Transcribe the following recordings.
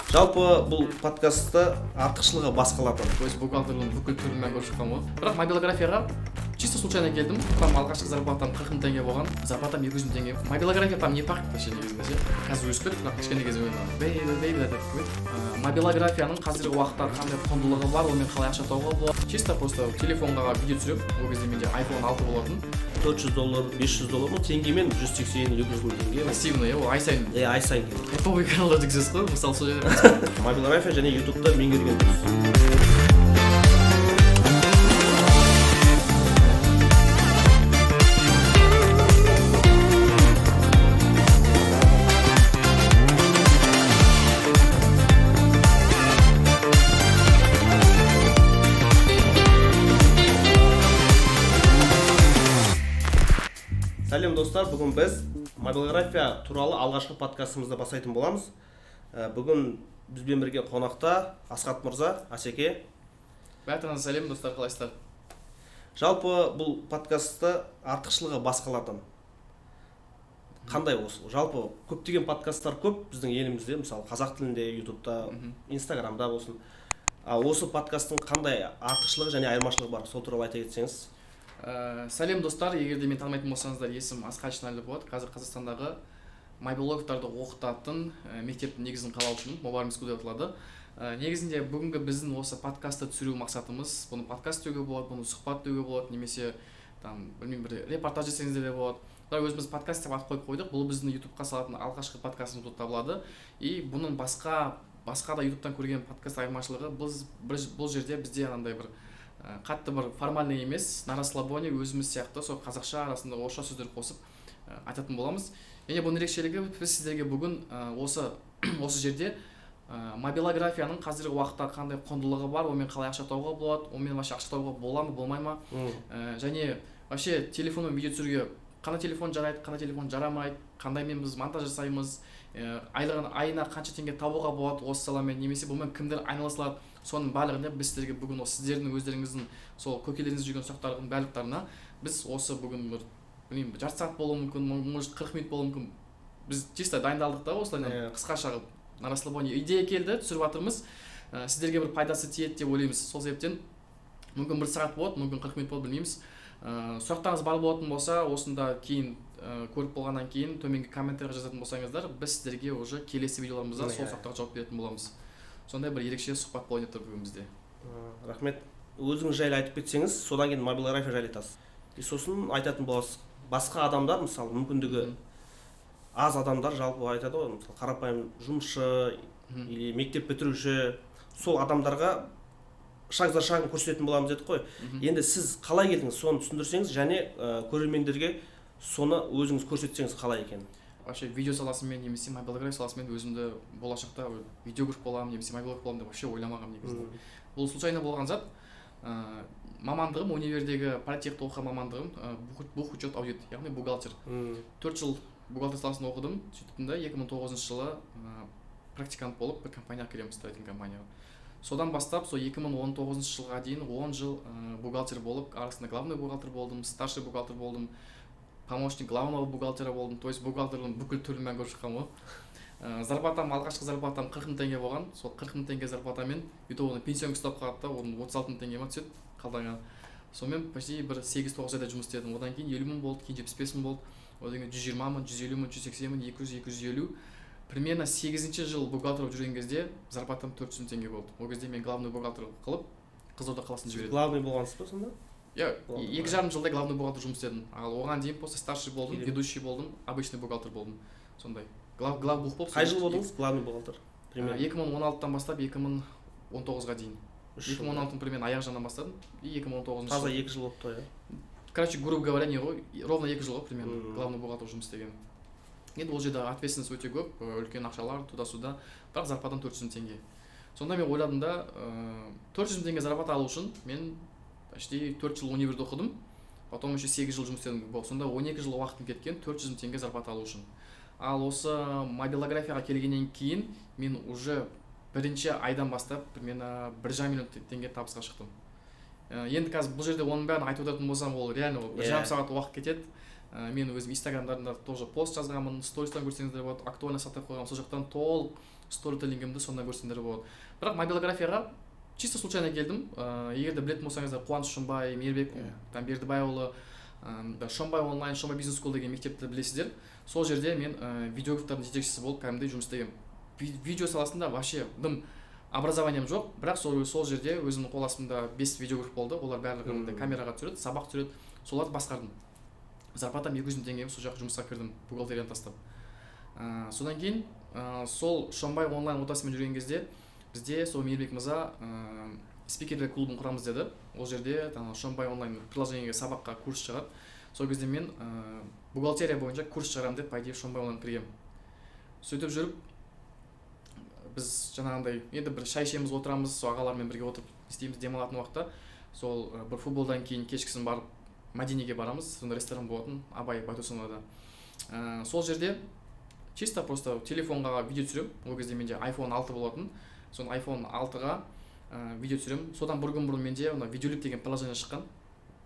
Жалпы бұл подкастта артықшылығы басқалардан. То есть бухгалтерлің бүкіл түрін мен көріп шыққанмын ғой. Бірақ мобилографияға чисто случайно келдім. Там алғашқы зарплатам 40 мың теңге болған, зарплатам 200 мың теңге. Мобилография там не пахнет вообще негізінде ше. Қазір өсіп кетті, бірақ кішкене кезде бейби бейби деп кетіп. Мобилографияның қазіргі уақытта қандай құндылығы бар, онымен қалай ақша табуға болады? Чисто просто телефонға видео түсіремін. Ол кезде менде iPhone 6 болатын. $400, $500, ну теңгемен 180-200 мың теңге. Пассивный, ол ай сайын. Иә, ай сайын келеді. Хайповый каналдар жүргізесіз ғой, мысалы, сол жерде. Мобилография және ютубта меңгерген дұрыс. Сәлем, достар! Бүгін біз мобилография туралы алғашқы подкастымызды бастайтын боламыз. Бүгін бізбен бірге қонақта Асхат мырза, Асеке. Бәріңізге сәлем, достар, қалайсыздар? Жалпы бұл подкастта артықшылығы басқалардан қандай осы? Жалпы көптеген подкасттар көп біздің елімізде, мысалы, қазақ тілінде, ютубта, инстаграмда болсын. А осы подкасттың қандай артықшылығы және айырмашылығы бар, сол туралы айта кетсеңіз. Сәлем, достар! Егер де мені танымайтын болсаңыздар, есімім Асхат Шынәлі болады. Қазір Қазақстандағы мобилографтарды оқытатын мектептің негізін қалаушымын, Mobile School деп аталады. Негізінде бүгінгі біздің осы подкастты түсіру мақсатымыз, бұны подкаст деуге болады, бұны сұхбат деуге болады, немесе там, білмеймін, бір репортаж десеңіздер де болады. Бірақ өзіміз подкаст деп ат қойып қойдық. Бұл біздің ютубқа салатын алғашқы подкастымыз болып табылады. И бұның басқа да ютубтан көрген подкаст айырмашылығы, біз бұл жерде бізде анандай бір қатты бір формальный емес, на расслабоне, өзіміз сияқты сол қазақша арасында орысша сөздер қосып айтатын боламыз. Және бұның ерекшелігі, біз сіздерге бүгін осы жерде мобилографияның қазіргі уақытта қандай құндылығы бар, онымен қалай ақша табуға болады, онымен вообще ақша табуға бола ма, болмай ма, және вообще телефонмен видео түсіруге қандай телефон жарайды, қандай телефон жарамайды, қандаймен біз монтаж жасаймыз, айлығын, айына қанша теңге табуға болады осы саламен, немесе бұнымен кімдер айналыса алады, соның барлығына біз сіздерге бүгін осы сіздердің өздеріңіздің сол көкелеріңізде жүрген сұрақтардың барлықтарына біз осы бүгін бір, білмеймін, жарты сағат болуы мүмкін, может, 40 минут болуы мүмкін. Біз чисто дайындалдық та осылай қысқаша қылып, на расслабоне идея келді, түсіріп жатырмыз. Сіздерге бір пайдасы тиеді деп ойлаймыз. Сол себептен мүмкін бір сағат болады, мүмкін 40 минут болады, білмейміз. Сұрақтарыңыз бар болатын болса, осында кейін көріп болғаннан кейін төменгі комментарийға жазатын болсаңыздар, біз сіздерге уже келесі видеоларымызда сол сұрақтарға жауап беретін боламыз. Сондай бір ерекше сұхбат болайын деп тұр бүгін бізде. Рахмет. Өзіңіз жайлы айтып кетсеңіз, содан кейін мобилография жайлы айтасыз. И сосын айтатын боласыз, басқа адамдар, мысалы, мүмкіндігі аз адамдар, жалпы айтады ғой, мысалы, қарапайым жұмысшы или мектеп бітіруші, сол адамдарға шаг за шагом көрсететін боламыз дедік қой. Енді сіз қалай келдіңіз, соны түсіндірсеңіз және көрермендерге соны өзіңіз көрсетсеңіз қалай екенін. Вообще видео саласымен немесе мобилография саласымен өзімді болашақта видеограф боламын немесе мобилограф боламын деп вообще ойламағанмын негізінде. Бұл случайно болған зат. Мамандығым универдегі политехта оқыған мамандығым бухучет, аудит, яғни бухгалтер. 4 жыл бухгалтер саласында оқыдым. Сөйттім да 2009 жылы практикант болып бір компанияға кіремін, строительный компанияға. Содан бастап сол 2019 жылға дейін 10 жыл бухгалтер болып, арасында главный бухгалтер болдым, старший бухгалтер болдым, помощник главного бухгалтера болдым. То есть бухгалтердің бүкіл түрін мен көріп шыққанмын ғой. Зарплатам, алғашқы зарплатам 40 мың теңге болған. Сол 40 мың теңге зарплатамен, и то оны пенсионка ұстап қалады да, оның 36 мың теңге ма түседі қалтаңа. Сонымен почти бір 8-9 айда жұмыс істедім. Одан кейін 50 мың болды, кейін 75 мың болды, одан кейін 120 мың, 150 мың, 180 мың, 200, 250. Примерно 8-ші жыл бухгалтер болып жүрген кезде зарплатам 400 мың теңге болды. Ол кезде мен главный бухгалтер қылып Қызылорда қаласына жібереді. Главный болғансыз ба сонда? Иә, Главный. 2,5 жылда главный бухгалтер жұмыс істедім. Ал оған дейін просто старший болдым, Керемет. ведущий болдым, обычный бухгалтер болдым. Сондай. Главбух болып. Қай жыл болдыңыз главный бухгалтер? Примерно. 2016-тан бастап 2019-ға дейін. Үш жыл. 2016-ның примерно аяқ жағынан бастадым. И 2019 Таза жыл. 2 жыл болыпты ғой, иә? Короче, грубо говоря, не ғой, ровно 2 жыл ғой примерно главный бухгалтер жұмыс істеген. Енді ол жерде ответственность өте көп, үлкен ақшалар, туда-сюда, бірақ зарплатам 400 мың теңге. Сонда мен ойладым да, 400 мың теңге зарплата алу үшін мен почти 4 жыл универде оқыдым, потом еще 8 жыл жұмыс істедім. Сонда 12 жыл уақытым кеткен 400 мың теңге зарплата алу үшін. Ал осы мобилографияға келгеннен кейін мен уже бірінші айдан бастап примерно 1,5 миллион теңге табысқа шықтым. Енді қазір бұл жерде оның бәрін айтып отыратын болсам, ол реально ол бір жарым сағат уақыт кетеді. Мен өзім инстаграмдарында тоже пост жазғанмын, стористан көрсеңіздер болады, актуально сақтап қойғанмын. Сол жақтан толық Сторителлингімді сонда көрсеңдер болады. Бірақ мобилографияға чисто случайно келдім. Егер де білетін болсаңыздар, Қуаныш Шонбай, Мейірбек там Бердібайұлы, Шонбай онлайн, Шонбай бизнес скул деген мектепті білесіздер. Сол жерде мен видеографтардың жетекшісі болып кәдімгідей жұмыс істегенмін. Видео саласында вообще дым образованием жоқ, бірақ сол жерде өзімнің қол астымда бес видеограф болды. Олар барлығы мындай камераға түсіреді, сабақ түсіреді, соларды басқардым. Зарплатам 200 000 теңге, сол жаққа жұмысқа кірдім бухгалтерияны тастап. Содан кейін сол Шонбай онлайн ортасымен жүрген кезде бізде сол Мейірбек мырза спикерлер клубын құрамыз деді. Ол жерде там Шонбай онлайн приложениеге сабаққа курс шығады. Сол кезде мен бухгалтерия бойынша курс шығарамын деп, по идее, Шонбай онлайн кіргенмін. Сөйтіп жүріп біз жаңағындай енді бір шай ішеміз, отырамыз, сол ағалармен бірге отырып не істейміз, демалатын уақытта сол бір футболдан кейін кешкісін барып Мәдениеге барамыз. Сонда ресторан болатын Абай, Байтұрсыновада. Сол жерде чисто просто телефонға видео түсіремін. Ол кезде менде iPhone 6 болатын. Соны iPhone 6-ға видео түсіремін. Содан бір күн бұрын менде мына Видеолип деген приложение шыққан.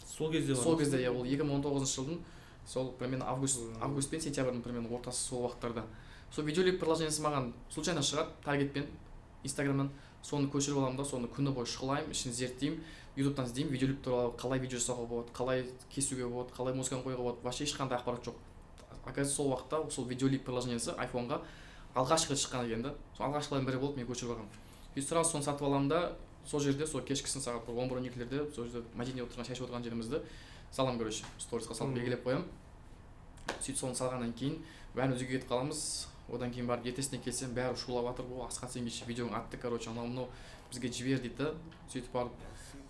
Сол кезде Сол кезде, иә. Ол 2019 жылдың сол примерно август, август пен сентябрьдің примерно ортасы, сол уақыттарда. Сол Видеолип приложениесі маған случайно шығады таргетпен Инстаграмнан. Соны көшіріп аламын да, соны күні бойы шұқылаймын, ішін зерттеймін, Ютубтан іздеймін Видеолип туралы: қалай видео жасауға болады, қалай кесуге болады, қалай музыканы қоюға болады. Вообще ешқандай ақпарат жоқ. Оказывается, сол уақытта сол Видеолип приложениесі айфонға алғашқы рет шыққан екен да. Сол алғашқылардың бірі болып мен көшіріп алғанмын. И сразу соны сатып аламын да, сол жерде сол кешкісін сағат бір 11, 12-лерде сол жерде Мәдени отырған, шай ішіп отырған жерімізді саламын. Короче, сторисқа салып, белгілеп қоямын. Сөйтіп соны салғаннан кейін бәріміз үйге кетіп қаламыз. Одан кейін барып ертесіне келсем, бәрі шулап жатыр: «О, Асхат, сен кеше видеоң атты, короче, анау мынау бізге жібер», — дейді да. Сөйтіп барып,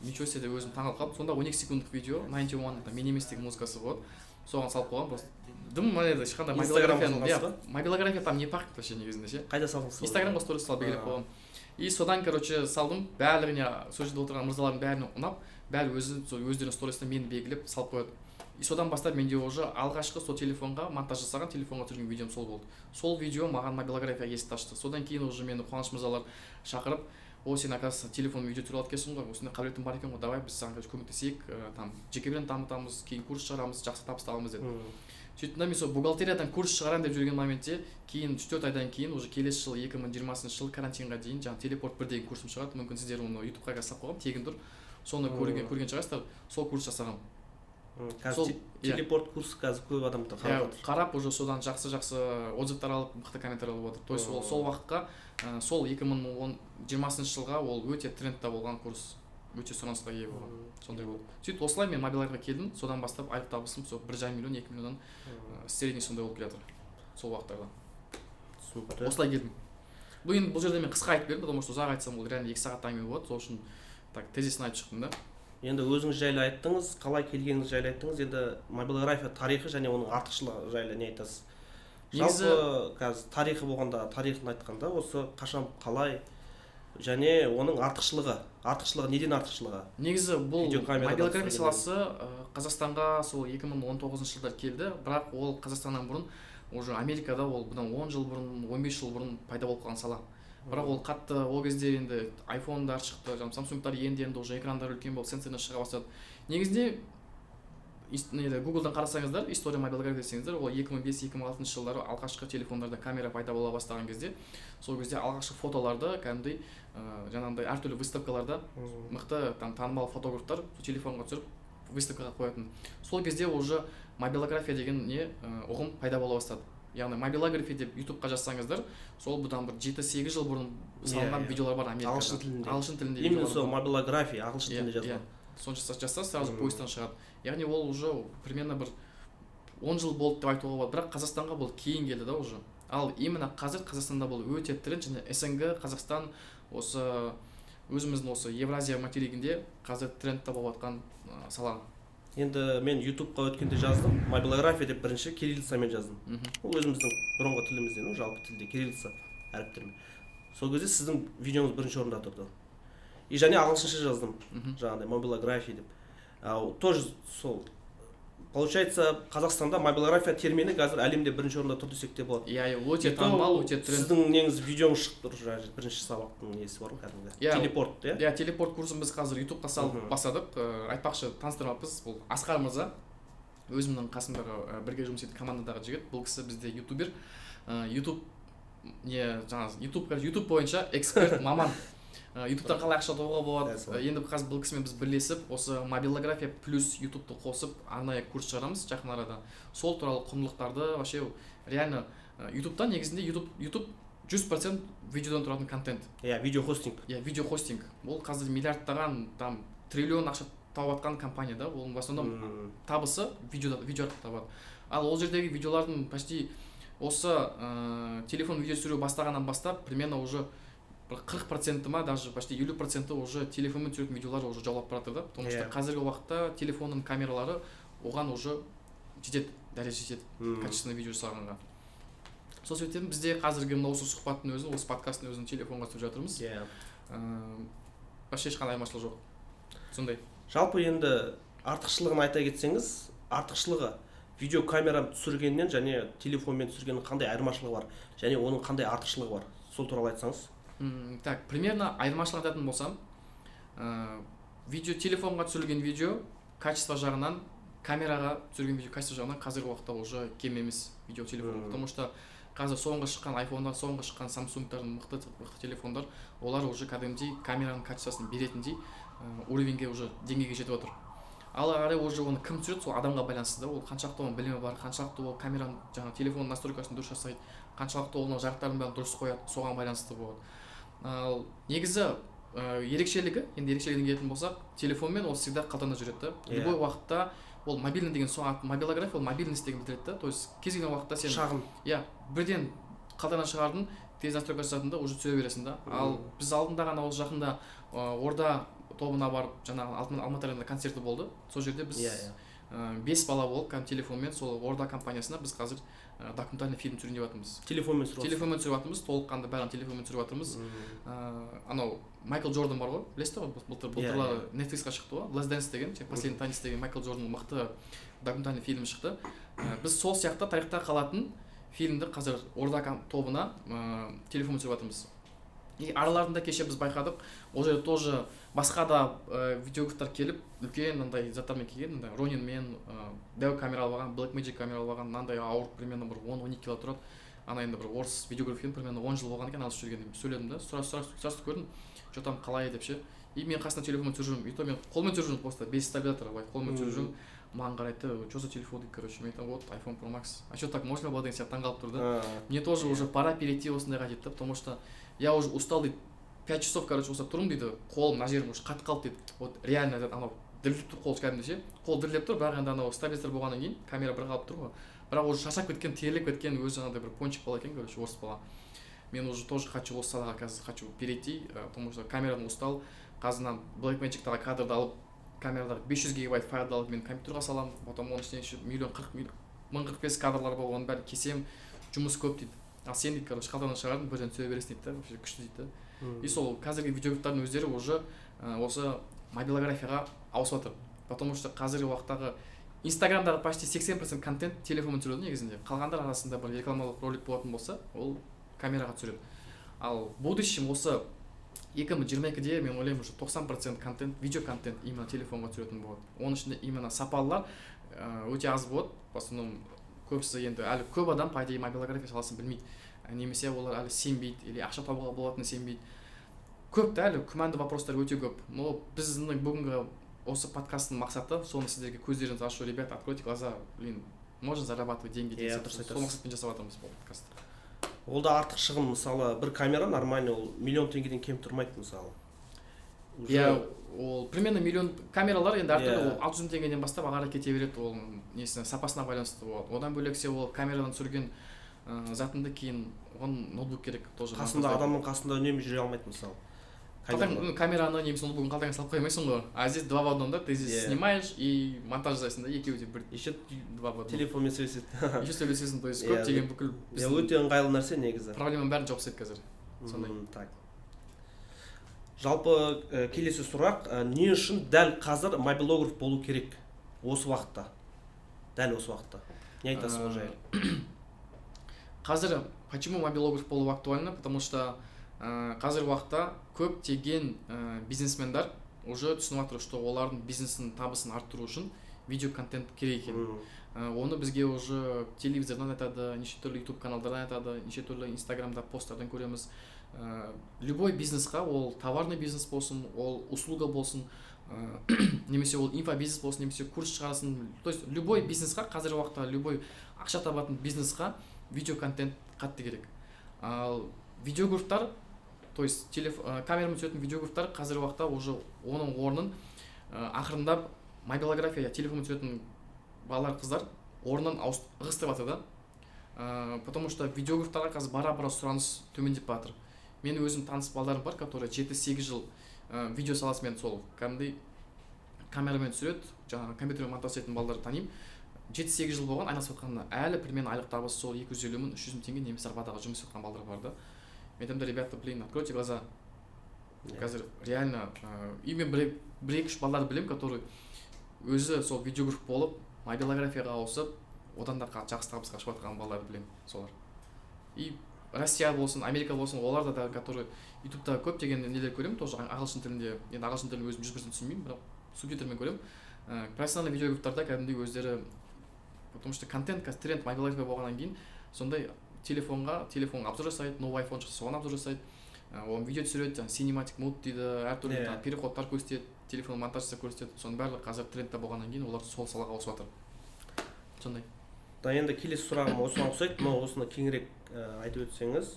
ничего себе деп өзім таңқалып қалдым. Сонда 12 секундтық видео, Ninety One, «Мен емес» деген музыкасы болады, соған салып қойғанмын. Просто дым ана ешқандай Инстаграмға мобилографияны, салғансыз иә, мобилография там не пахнет вообще негізінде ше. Қайда салдыңыз? Инстаграмға сторис салып, белгілеп қойғанмын. И содан, короче, салдым. Барлығына, сол жерде отырған мырзалардың бәріне ұнап, бәрі өзі сол өздерінің сторисына мені белгілеп салып қояды. И содан бастап менде уже алғашқы сол телефонға монтаж жасаған, телефонға түсірген видеом сол болды. Сол видео маған мобилография есікті ашты. Содан кейін уже мені Қуаныш мырзалар шақырып: «О, сен, оказывается, телефон видео түсіре алады екенсің ғой, осындай қабілетің бар екен ғой, давай біз саған, короче, көмектесейік, там жеке бренд дамытамыз, кейін курс шығарамыз, жақсы табыс табамыз», — деді. Сөйттім да, мен сол бухгалтериядан курс шығарамын деп жүрген моментте кейін 3-4 айдан кейін, уже келесі жылы, 2020 жылы карантинға дейін жаңағы «Телепорт 1» деген курсым шығады. Мүмкін, сіздер оны Ютубқа қазір салып қойғанмын, тегін тұр, соны көрген шығарсыздар. Сол курс жасағанмын. Қазір Сол, иә. Телепорт курсы қазір көп адамдар қарап жатыр. Қарап, уже содан жақсы жақсы отзывтар алып, мықты комментарийлер алып отыр. То есть ол сол уақытқа, сол 2020 жылға ол өте трендта болған курс, өте сұранысқа ие болған, сондай болды. Сөйтіп осылай мен мобилографияға келдім. Содан бастап айлық табысым сол 1,5 миллион, 2 миллионнан, средний сондай болып келе жатыр сол уақыттарда. Түсінікті. Осылай келдім. Бұл енді бұл жерде мен қысқа айтып бердім, потому что ұзақ айтсам, ол реально 2 сағат әңгіме болады. Сол үшін так тезисін айтып шықтым да. Енді өзіңіз жайлы айттыңыз, қалай келгеніңіз жайлы айттыңыз. Енді мобилография тарихы және оның артықшылығы жайлы не айтасыз? Жалпы қазір тарихы болғанда, тарихын айтқанда, осы қашан, қалай және оның артықшылығы неден, артықшылығы? Негізі бұл Видеокамерадан мобилография түсірген. саласы Қазақстанға сол 2019 жылдары келді. Бірақ ол Қазақстаннан бұрын уже Америкада, ол бұдан 10 жыл бұрын, 15 жыл бұрын пайда болып қалған сала. Бірақ ол қатты ол кезде енді айфондар шықты, жаңағы Самсунгтар енді енді уже экрандары үлкен болып, сенсорный шыға бастады. Негізінде неде, Гуглдан қарасаңыздар, «история мобилография» десеңіздер, ол 2005-2006 жылдары алғашқы телефондарда камера пайда бола бастаған кезде, сол кезде алғашқы фотоларды кәдімгідей жаңағындай әртүрлі выставкаларда мықты там танымал фотографтар сол телефонға түсіріп, выставкаға қоятын. Сол кезде уже мобилография деген не, ұғым пайда бола бастады. Яғни «мобилография» деп Ютубқа жазсаңыздар, сол бұдан бір 7-8 жыл бұрын салынған Иә, иә. видеолар бар Америкада. Ағылшын тілінде. Ағылшын тілінде Именно видеолар сол бар. «мобилография» ағылшын тілінде Иә. жазылған. Соны жазса, сразу поисктан шығады. Яғни ол уже примерно бір 10 жыл болды деп айтуға болады. Бірақ Қазақстанға бұл кейін келді да уже. Ал именно қазір Қазақстанда бұл өте тренд және СНГ, Қазақстан, осы өзіміздің осы Евразия материгінде қазір трендте болып жатқан сала. Енді мен Ютубқа өткенде жаздым «мобилография» деп, бірінші кириллицамен жаздым. Ол өзіміздің бұрынғы тілімізден, ол жалпы тілде кириллица әріптермен. Сол кезде сіздің видеоңыз бірінші орында тұрды. И және ағылшынша жаздым, жаңағыдай «мобилография» деп. А, тоже сол, получается, Қазақстанда мобилография термині қазір әлемде бірінші орында тұр десек те болады. Иә, өте И то танымал, өте тренд. Сіздің неңіз, видеоңыз шығып тұр жаңағы, бірінші сабақтың несі бар ғой кәдімгі, телепорт, иә. Иә, телепорт курсын біз қазір Ютубқа салып бастадық. Айтпақшы, таныстырмаппыз. Бұл Асқар мырза, өзімнің қасымдағы, бірге жұмыс істейтін командадағы жігіт. Бұл кісі бізде ютубер. Ютуб Не, жаңағы Ютуб, Ютуб бойынша эксперт маман. Ютубтан қалай ақша табуға болады. Дәл солай. Енді қазір бұл кісімен біз бірлесіп, осы мобилография плюс Ютубты қосып, арнайы курс шығарамыз жақын арада. Сол туралы құндылықтарды вообще реально Ютубта негізінде Ютуб 100% видеодан тұратын контент. Иә, видео хостинг. Иә, видео хостинг. Ол қазір миллиардтаған, там, триллион ақша тауып жатқан компания да. Оның в основном табысы видеода, видео арқылы табады. Ал ол жердегі видеолардың почти осы телефон видео түсіру бастағаннан бастап примерно уже бір 40%-і ма, даже почти 50%-і уже телефонмен түсіретін видеолар уже жаулап бара жатыр да, потому что қазіргі уақытта телефонның камералары оған уже жетеді, дәреже жетеді качественный видео жасағанға. Сол себептен бізде қазіргі мына осы сұхбаттың өзін, осы подкасттың өзін телефонға түсіріп жатырмыз. Вообще ешқандай айырмашылық жоқ сондай. Жалпы енді артықшылығын айта кетсеңіз, артықшылығы видеокамера түсіргеннен және телефонмен түсіргеннің қандай айырмашылығы бар және оның қандай артықшылығы бар, сол туралы айтсаңыз. Так, примерно айырмашылық айтатын болсам, видео, телефонға түсірілген видео качество жағынан камераға түсірген видео качество жағынан қазіргі уақытта уже кем емес видео телефон, потому что қазір соңғы шыққан айфондар, соңғы шыққан Самсунгтардың, мықты мықты телефондар, олар уже кәдімгідей камераның качествосын беретіндей уровеньге, уже деңгейге жетіп отыр. Ал ары қарай уже оны кім түсіреді, сол адамға байланысты да. Ол қаншалықты оның білімі бар, қаншалықты ол камераның, жаңағы телефонның настройкасын дұрыс жасайды, қаншалықты ол мынау жарықтардың бәрін дұрыс қояды, соған байланысты болады. Ал негізі ерекшелігі, енді ерекшелігіне келетін болсақ, телефонмен ол всегда қалтаңда жүреді да. Любой уақытта ол мобильный деген сол ат, мобилография ол мобильность деген білдіреді да. То есть кез келген уақытта сен Шағын. Иә, бірден қалтаңнан шығардың, тез настройка жасадың да, уже түсіре бересің да. Ал біз алдында ғана, ол жақында Орда тобына барып, жаңағы Алматы аренада концерті болды, сол жерде біз иә иә бес бала болып, кәдімгі телефонмен сол Орда компаниясына біз қазір документальный фильм түсірейін деп жатырмыз. Телефонмен түсіріп? Телефонмен түсіріп жатырмыз, толыққанды бәрін телефонмен түсіріп жатырмыз. Анау Майкл Джордан бар ғой, білесіздер ғой, былтыр Иә, былтырлары Netflix-қа шықты ғой, Last Dance деген, Последний танец деген Майкл Джорданның мықты документальный фильмі шықты. Біз сол сияқты тарихта қалатын фильмді қазір Орда тобына телефонмен түсіріп жатырмыз. И араларында кеше біз байқадық, ол жерде тоже басқа да видеографтар келіп, үлкен андай заттармен келген, андай Ронинмен, дәу камера алып алған, Black Magic камера алып алған, мынандай ауыр, примерно бір 10-12 кило тұрады. Ана енді бір орыс видеограф екен, примерно 10 жыл болған екен алысып жүргеніне. Сөйледім да, сұрастырып көрдім, че там, қалай деп ше. И мен қасында телефонмен түсіріп жүрмін, и то мен қолмен түсіріп жүрмін, просто без стабилизатора, былай қолмен түсіріп жүрмін. Маған қарайды да: «Что за телефон?» — дейді. Короче, мен айтамын: «Вот iPhone Pro Max». «А что, так можно было?» — деген сияқты таңқалып тұр да. «Мне тоже уже пора перейти осындайға», — дейді да, «потому что я уже устал», — дейді. «5 часов, короче, осылай тұрмын», — дейді, «қолым мына жерім уже қатып қалды», — дейді. Вот реально айтады, анау дірілдеп тұр қол кәдімгідей ше, қол дірілдеп тұр. Бірақ енді анау стабилизатор болғаннан кейін камера бір қалып тұр ғой, бірақ уже шаршап кеткен, терлеп кеткен, өзі жаңағыдай бір пончик бала екен, короче, орыс бала. «Мен уже тоже хочу осы салаға қазір, хочу перейти, потому что камерадан устал. Қазір мына Black Magicтағы кадрды алып, камерадағы 500 гигабайт файлды алып, мен компьютерға саламын, потом оның ішінде еще миллион қырық мың қырық бес кадрлар бар, оның бәрін кесемін, жұмыс көп», — дейді. «Ал сен, — дейді, — короче, қалтаңнан шығардың, бірден түсіре бересің», — дейді да, вообще күшті дейді да. И сол қазіргі видеографтардың өздері уже осы мобилографияға ауысып жатыр, потому что қазіргі уақыттағы Инстаграмдағы почти 80% контент телефонмен түсіріледі негізінде. Қалғандар арасында бір рекламалық ролик болатын болса, ол камераға түсіреді. Ал в будущем, осы 2022-де, мен ойлаймын, уже 90% контент, видео контент именно телефонға түсіретін болады. Оның ішінде именно сапалылар өте аз болады. В основном көбісі енді әлі, көп адам, по идее, мобилография саласын білмейді немесе олар әлі сенбейді или ақша табуға болатынына сенбейді. Көп та, әлі күмәнді вопростар өте көп. Но біздің бүгінгі осы подкасттың мақсаты соны сіздерге көздеріңізді ашу. Ребята, откройте глаза, блин, можно зарабатывать деньги деген Иә, сияқты. дұрыс Сол айтасыз. мақсатпен жасап жатырмыз бұл подкастты. Ол да артық шығын. Мысалы, бір камера нормальный, ол миллион теңгеден кем тұрмайды мысалы. Иә, ол примерно миллион. Камералар енді әртүрлі, ол 600 мың теңгеден бастап ары қарай кете береді, ол несіне, сапасына байланысты болады. Одан бөлексе, ол камерадан түсірген затыңды кейін оған ноутбук керек тоже. Қасында, адамның қасында үнемі жүре алмайды мысалы Қалтаң, ну, камераны немесе ноутбугын қалтаңа салып қоймайсың ғой. А здесь два в одном да, ты здесь Иә. снимаешь и монтаж жасайсың да, екеуі де бір. Еще Два в одном. телефонмен сөйлеседі. Еще сөйлесесің, то есть көптеген бүкіл Иә, өте ыңғайлы нәрсе негізі. Проблеманың бәрін жауып тастайды қазір сондай. Так, жалпы келесі сұрақ: не үшін дәл қазір мобилограф болу керек, осы уақытта, дәл осы уақытта? Не айтасың ол жайлы? Қазір почему мобилограф болу актуально? Потому что қазіргі уақытта көптеген бизнесмендер уже түсініп жатыр, что олардың бизнесінің табысын арттыру үшін видео контент керек екен. Оны бізге уже телевизордан айтады, неше түрлі ютуб каналдардан айтады, неше түрлі инстаграмда посттардан көреміз. Любой бизнесқа, ол товарный бизнес болсын, ол услуга болсын, немесе ол инфобизнес болсын, немесе курс шығарсын, то есть любой бизнесқа, қазіргі уақытта любой ақша табатын бизнесқа видео контент қатты керек. Ал видеографтар, то есть камерамен түсетін видеографтар қазіргі уақытта уже оның орнын ақырындап мобилография, телефонмен түсетін балалар, қыздар орнын ығыстырып жатыр да. Потому что видеографтарға қазір бара бара сұраныс төмендеп бара жатыр. Мен өзім таныс балдарым бар, которые 7-8 жыл видео саласымен, сол кәдімгідей камерамен түсіреді, жаңағы компьютермен монтаж жасайтын балдарды танимын. 7-8 жыл болған айналысып жатқанына, әлі примерно айлық табысы сол 250 000, 300 000 теңге немесе зарплатаға жұмыс істеп жатқан балдар бар да. Мен айтамын да: «Ребята, блин, откройте глаза». Қазір реально и мен бір екі үш балдарды білемін, который өзі сол видеограф болып, мобилографияға ауысып, одан да жақсы табысқа шығып жатқан балаларды білемін солар. И Россия болсын, Америка болсын, олар да, который ютубта көптеген нелер көремін, тоже ағылшын тілінде. Енді ағылшын тілін өзім 100% түсінбеймін, бірақ субтитрмен көремін. Профессиональный видеографтарда кәдімгідей өздері, потому что контент қазір тренд мобилография болғаннан кейін, сондай телефонға обзор жасайды, новый айфон шықса, соған обзор жасайды, оған видео түсіреді, жаңағы cinematic mode дейді, әртүрлі там переходтар көрсетеді, телефон монтаж жасап көрсетеді. Соның барлығы қазір трендте болғаннан кейін, олар сол салаға ауысып жатыр сондай. Да, енді келесі сұрағым осыған ұқсайды, но осыны кеңірек айтып өтсеңіз.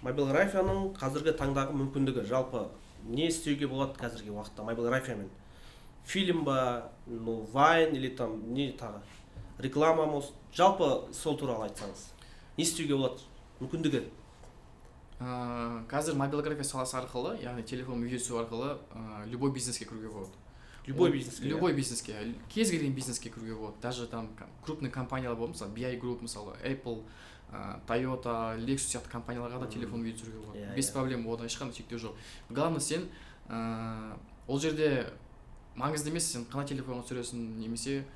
Мобилографияның қазіргі таңдағы мүмкіндігі, жалпы не істеуге болады қазіргі уақытта мобилографиямен? Фильм ба, ну, вайн или там не тағы, реклама ма, жалпы сол туралы айтсаңыз, не істеуге болады, мүмкіндігі? Қазір мобилография саласы арқылы, яғни телефон видео түсіру арқылы любой бизнеске кіруге болады. Любой бизнеске, иә? Любой бизнеске, кез келген бизнеске кіруге болады. Даже там крупный компаниялар болады, мысалы, BI Group, мысалы, Apple, Toyota, Lexus сияқты компанияларға да телефон видео түсіруге болады без проблем, одан ешқандай шектеу жоқ. Главное, сен ол жерде маңызды емес, сен қандай телефонға түсіресің немесе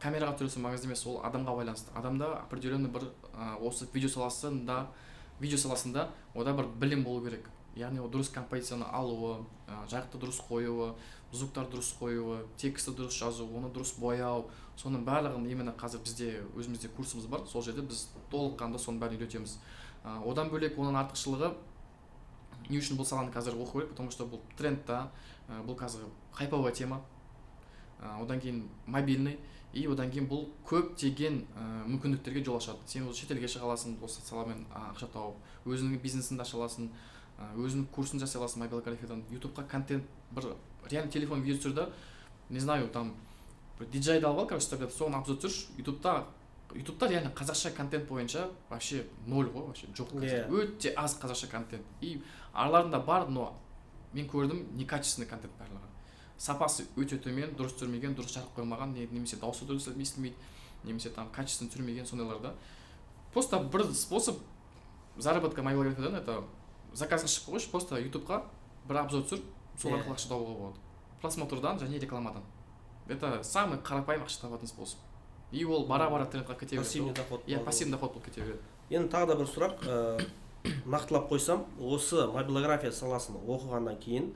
камераға түсіресің, маңызды емес, ол адамға байланысты. Адамда определенный бір осы видео саласында ода бір білім болу керек, яғни ол дұрыс композицияны алуы, жарықты дұрыс қоюы, звуктар дұрыс қоюы, текстті дұрыс жазу, оны дұрыс бояу, соның барлығын именно қазір бізде өзімізде курсымыз бар, сол жерде біз толыққанды соның бәрін үйретеміз. Одан бөлек, оның артықшылығы, не үшін бұл саланы қазір оқу керек? Потому что бұл трендта, бұл қазір хайповая тема, одан кейін мобильный, и одан кейін бұл көптеген мүмкіндіктерге жол ашады. Сен осы шетелге шыға аласың осы саламен, ақша тауып, өзіңнің бизнесіңді аша аласың, өзіңнің курсын жасай аласың мобилографиядан, ютубқа контент. Бір реально телефон видео түсір да, не знаю, там бір DJI-ді алып ал, короче, соған обзор түсірші ютубта. Ютубта реально қазақша контент бойынша вообще ноль ғой, вообще жоқ қазір. Өте аз қазақша контент, и араларында бар, но мен көрдім, некачественный контент, барлығы сапасы өте төмен, дұрыс түсірмеген, дұрыс жарық қоймаған, немесе дауысы дұрыс естілмейді, немесе там качественно түсірмеген, сондайлар да. Просто бір способ заработка мобилографиядан — это заказға шығып қойшы, просто ютубқа бір обзор түсір, сол арқылы ақша табуға болады, просмотрдан және рекламадан. Это самый қарапайым ақша табатын способ, и ол бара бара трендқа кете береді. Пассивный доход. Иә, пассивный доход болып кете береді. Енді тағы да бір сұрақ, нақтылап қойсам, осы мобилография саласын оқығаннан кейін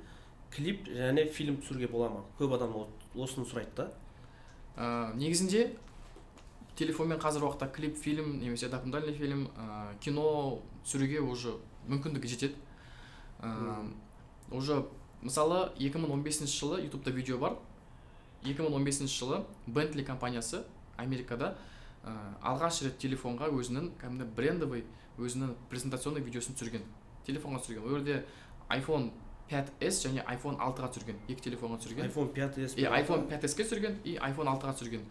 клип және фильм түсіруге бола ма? Көп адам осыны сұрайды да. Негізінде телефонмен қазір уақытта клип, фильм немесе документальный фильм, кино түсіруге уже мүмкіндігі жетеді. Уже мысалы, 2015 жылы ютубта видео бар. 2015 жылы Bentley компаниясы Америкада алғаш рет телефонға өзінің кәдімгі брендовый, өзінің презентационный видеосын түсірген, телефонға түсірген. Ол жерде iPhone 5s және iPhone 6-ға түсірген, екі телефонға түсірген. iPhone 5s? И iPhone 5s-ке түсірген, и iPhone 6-ға түсірген.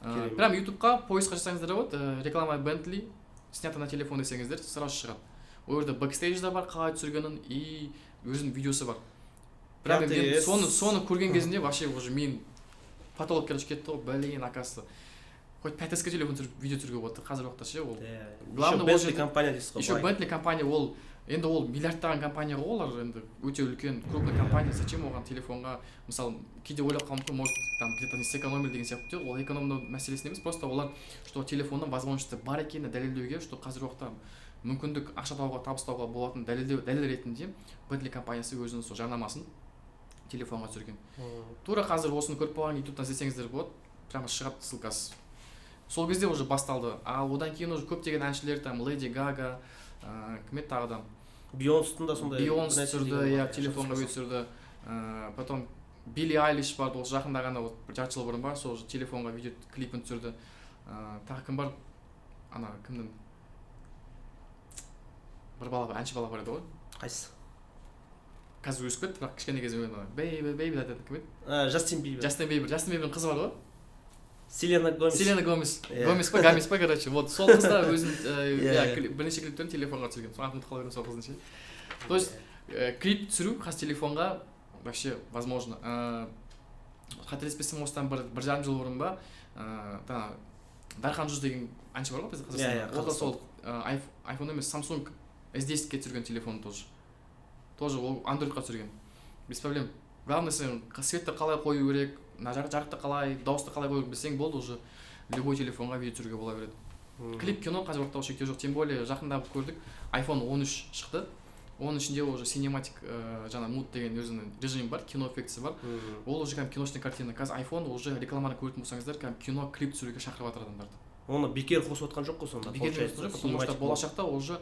Керемет. Прям ютубқа поиск қа жасаңыздар да болады, реклама Bentley снято на телефон десеңіздер, сразу шығады. Ол жерде бэкстейдж да бар, қалай түсіргенін, и өзінің видеосы бар. Прям мен 5S. соны көрген кезімде вообще уже мен потолок, короче, кетті ғой. Блин, оказывается, хоть 5s-ке телефон түсіріп, видео түсіруге болады қазіргі уақытта ше ол. Главное, Еще ол Bentley компания дейсіз ғой. Еще Бай. Bentley компания, ол енді ол миллиардтаған компания ғой, олар енді өте үлкен крупный компания. Зачем оған телефонға? Мысалы, кейде ойлап қалуы мүмкін, может, там где то не сэкономили деген сияқты. Жоқ, ол экономдау мәселесі емес, просто олар что телефонның возможности бар екенін дәлелдеуге, что қазіргі уақытта мүмкіндік ақша табуға, табыс табуға болатынын дәлелдеу, дәлел ретінде Bentley компаниясы өзінің сол жарнамасын телефонға түсірген. Тура қазір осыны көріп болған, ютубтан іздесеңіздер болады, прямо шығады ссылкасы. Сол кезде уже басталды. Ал одан кейін уже көптеген әншілер, там Леди Гага, кім еді тағы да? Бейонстың да сондай Бейонс бір нәрсе түсірді, деген бар, иә, иә, телефонға видео түсірді. Потом Билли Айлиш бар, ол жақында ғана, вот бір жарты жыл бұрын ба, сол телефонға видео клипін түсірді. Тағы кім бар? Ана кімнің бір бала бар, әнші бала бар еді ғой. Қайсысы? Қазір өсіп кетті, бірақ кішкене кезде ана «Baby, baby» айтатын кім еді? Джастин Бибер. Джастин Бибер. Джастин Бибердің қызы бар ғой. Селена Гомес. Селена Гомес. Иә. Гомес па, Гамес па, короче, вот сол қыз да өзінің Иә, иә, иә. бірнеше клиптерін телефонға түсірген. Соны атын ұмытып қала беремін сол қыздың ше. То есть клип түсіру қазір телефонға вообще возможно. Қателеспесем, осыдан 1,5 жыл бұрын ба, Дархан Жүз деген әнші бар ғой бізде Иә, Қазақстанда, иә, ол да сол айфон емес, Samsung S10-ке түсірген телефон. Тоже ол андроидқа түсірген, без проблем. Главное, сен светті қалай қою керек, мына жарықты қалай, дауысты қалай қою білсең болды, уже любой телефонға видео түсіруге бола береді. Клип, кино қазір уақытта шектеу жоқ. Тем более жақында көрдік, iPhone 13 шықты, оның ішінде уже cinematic жаңа mode деген өзінің режимі бар, кино эффектісі бар. Ол уже кәдімгі киношный картина. Қазір iPhone уже рекламаны көретін болсаңыздар, кәдімгі кино, клип түсіруге шақырып жатыр адамдарды. Оны бекер қосып отқан жоқ қой сонда. Бекер получается, жоқ, потому что cinematic. Болашақта уже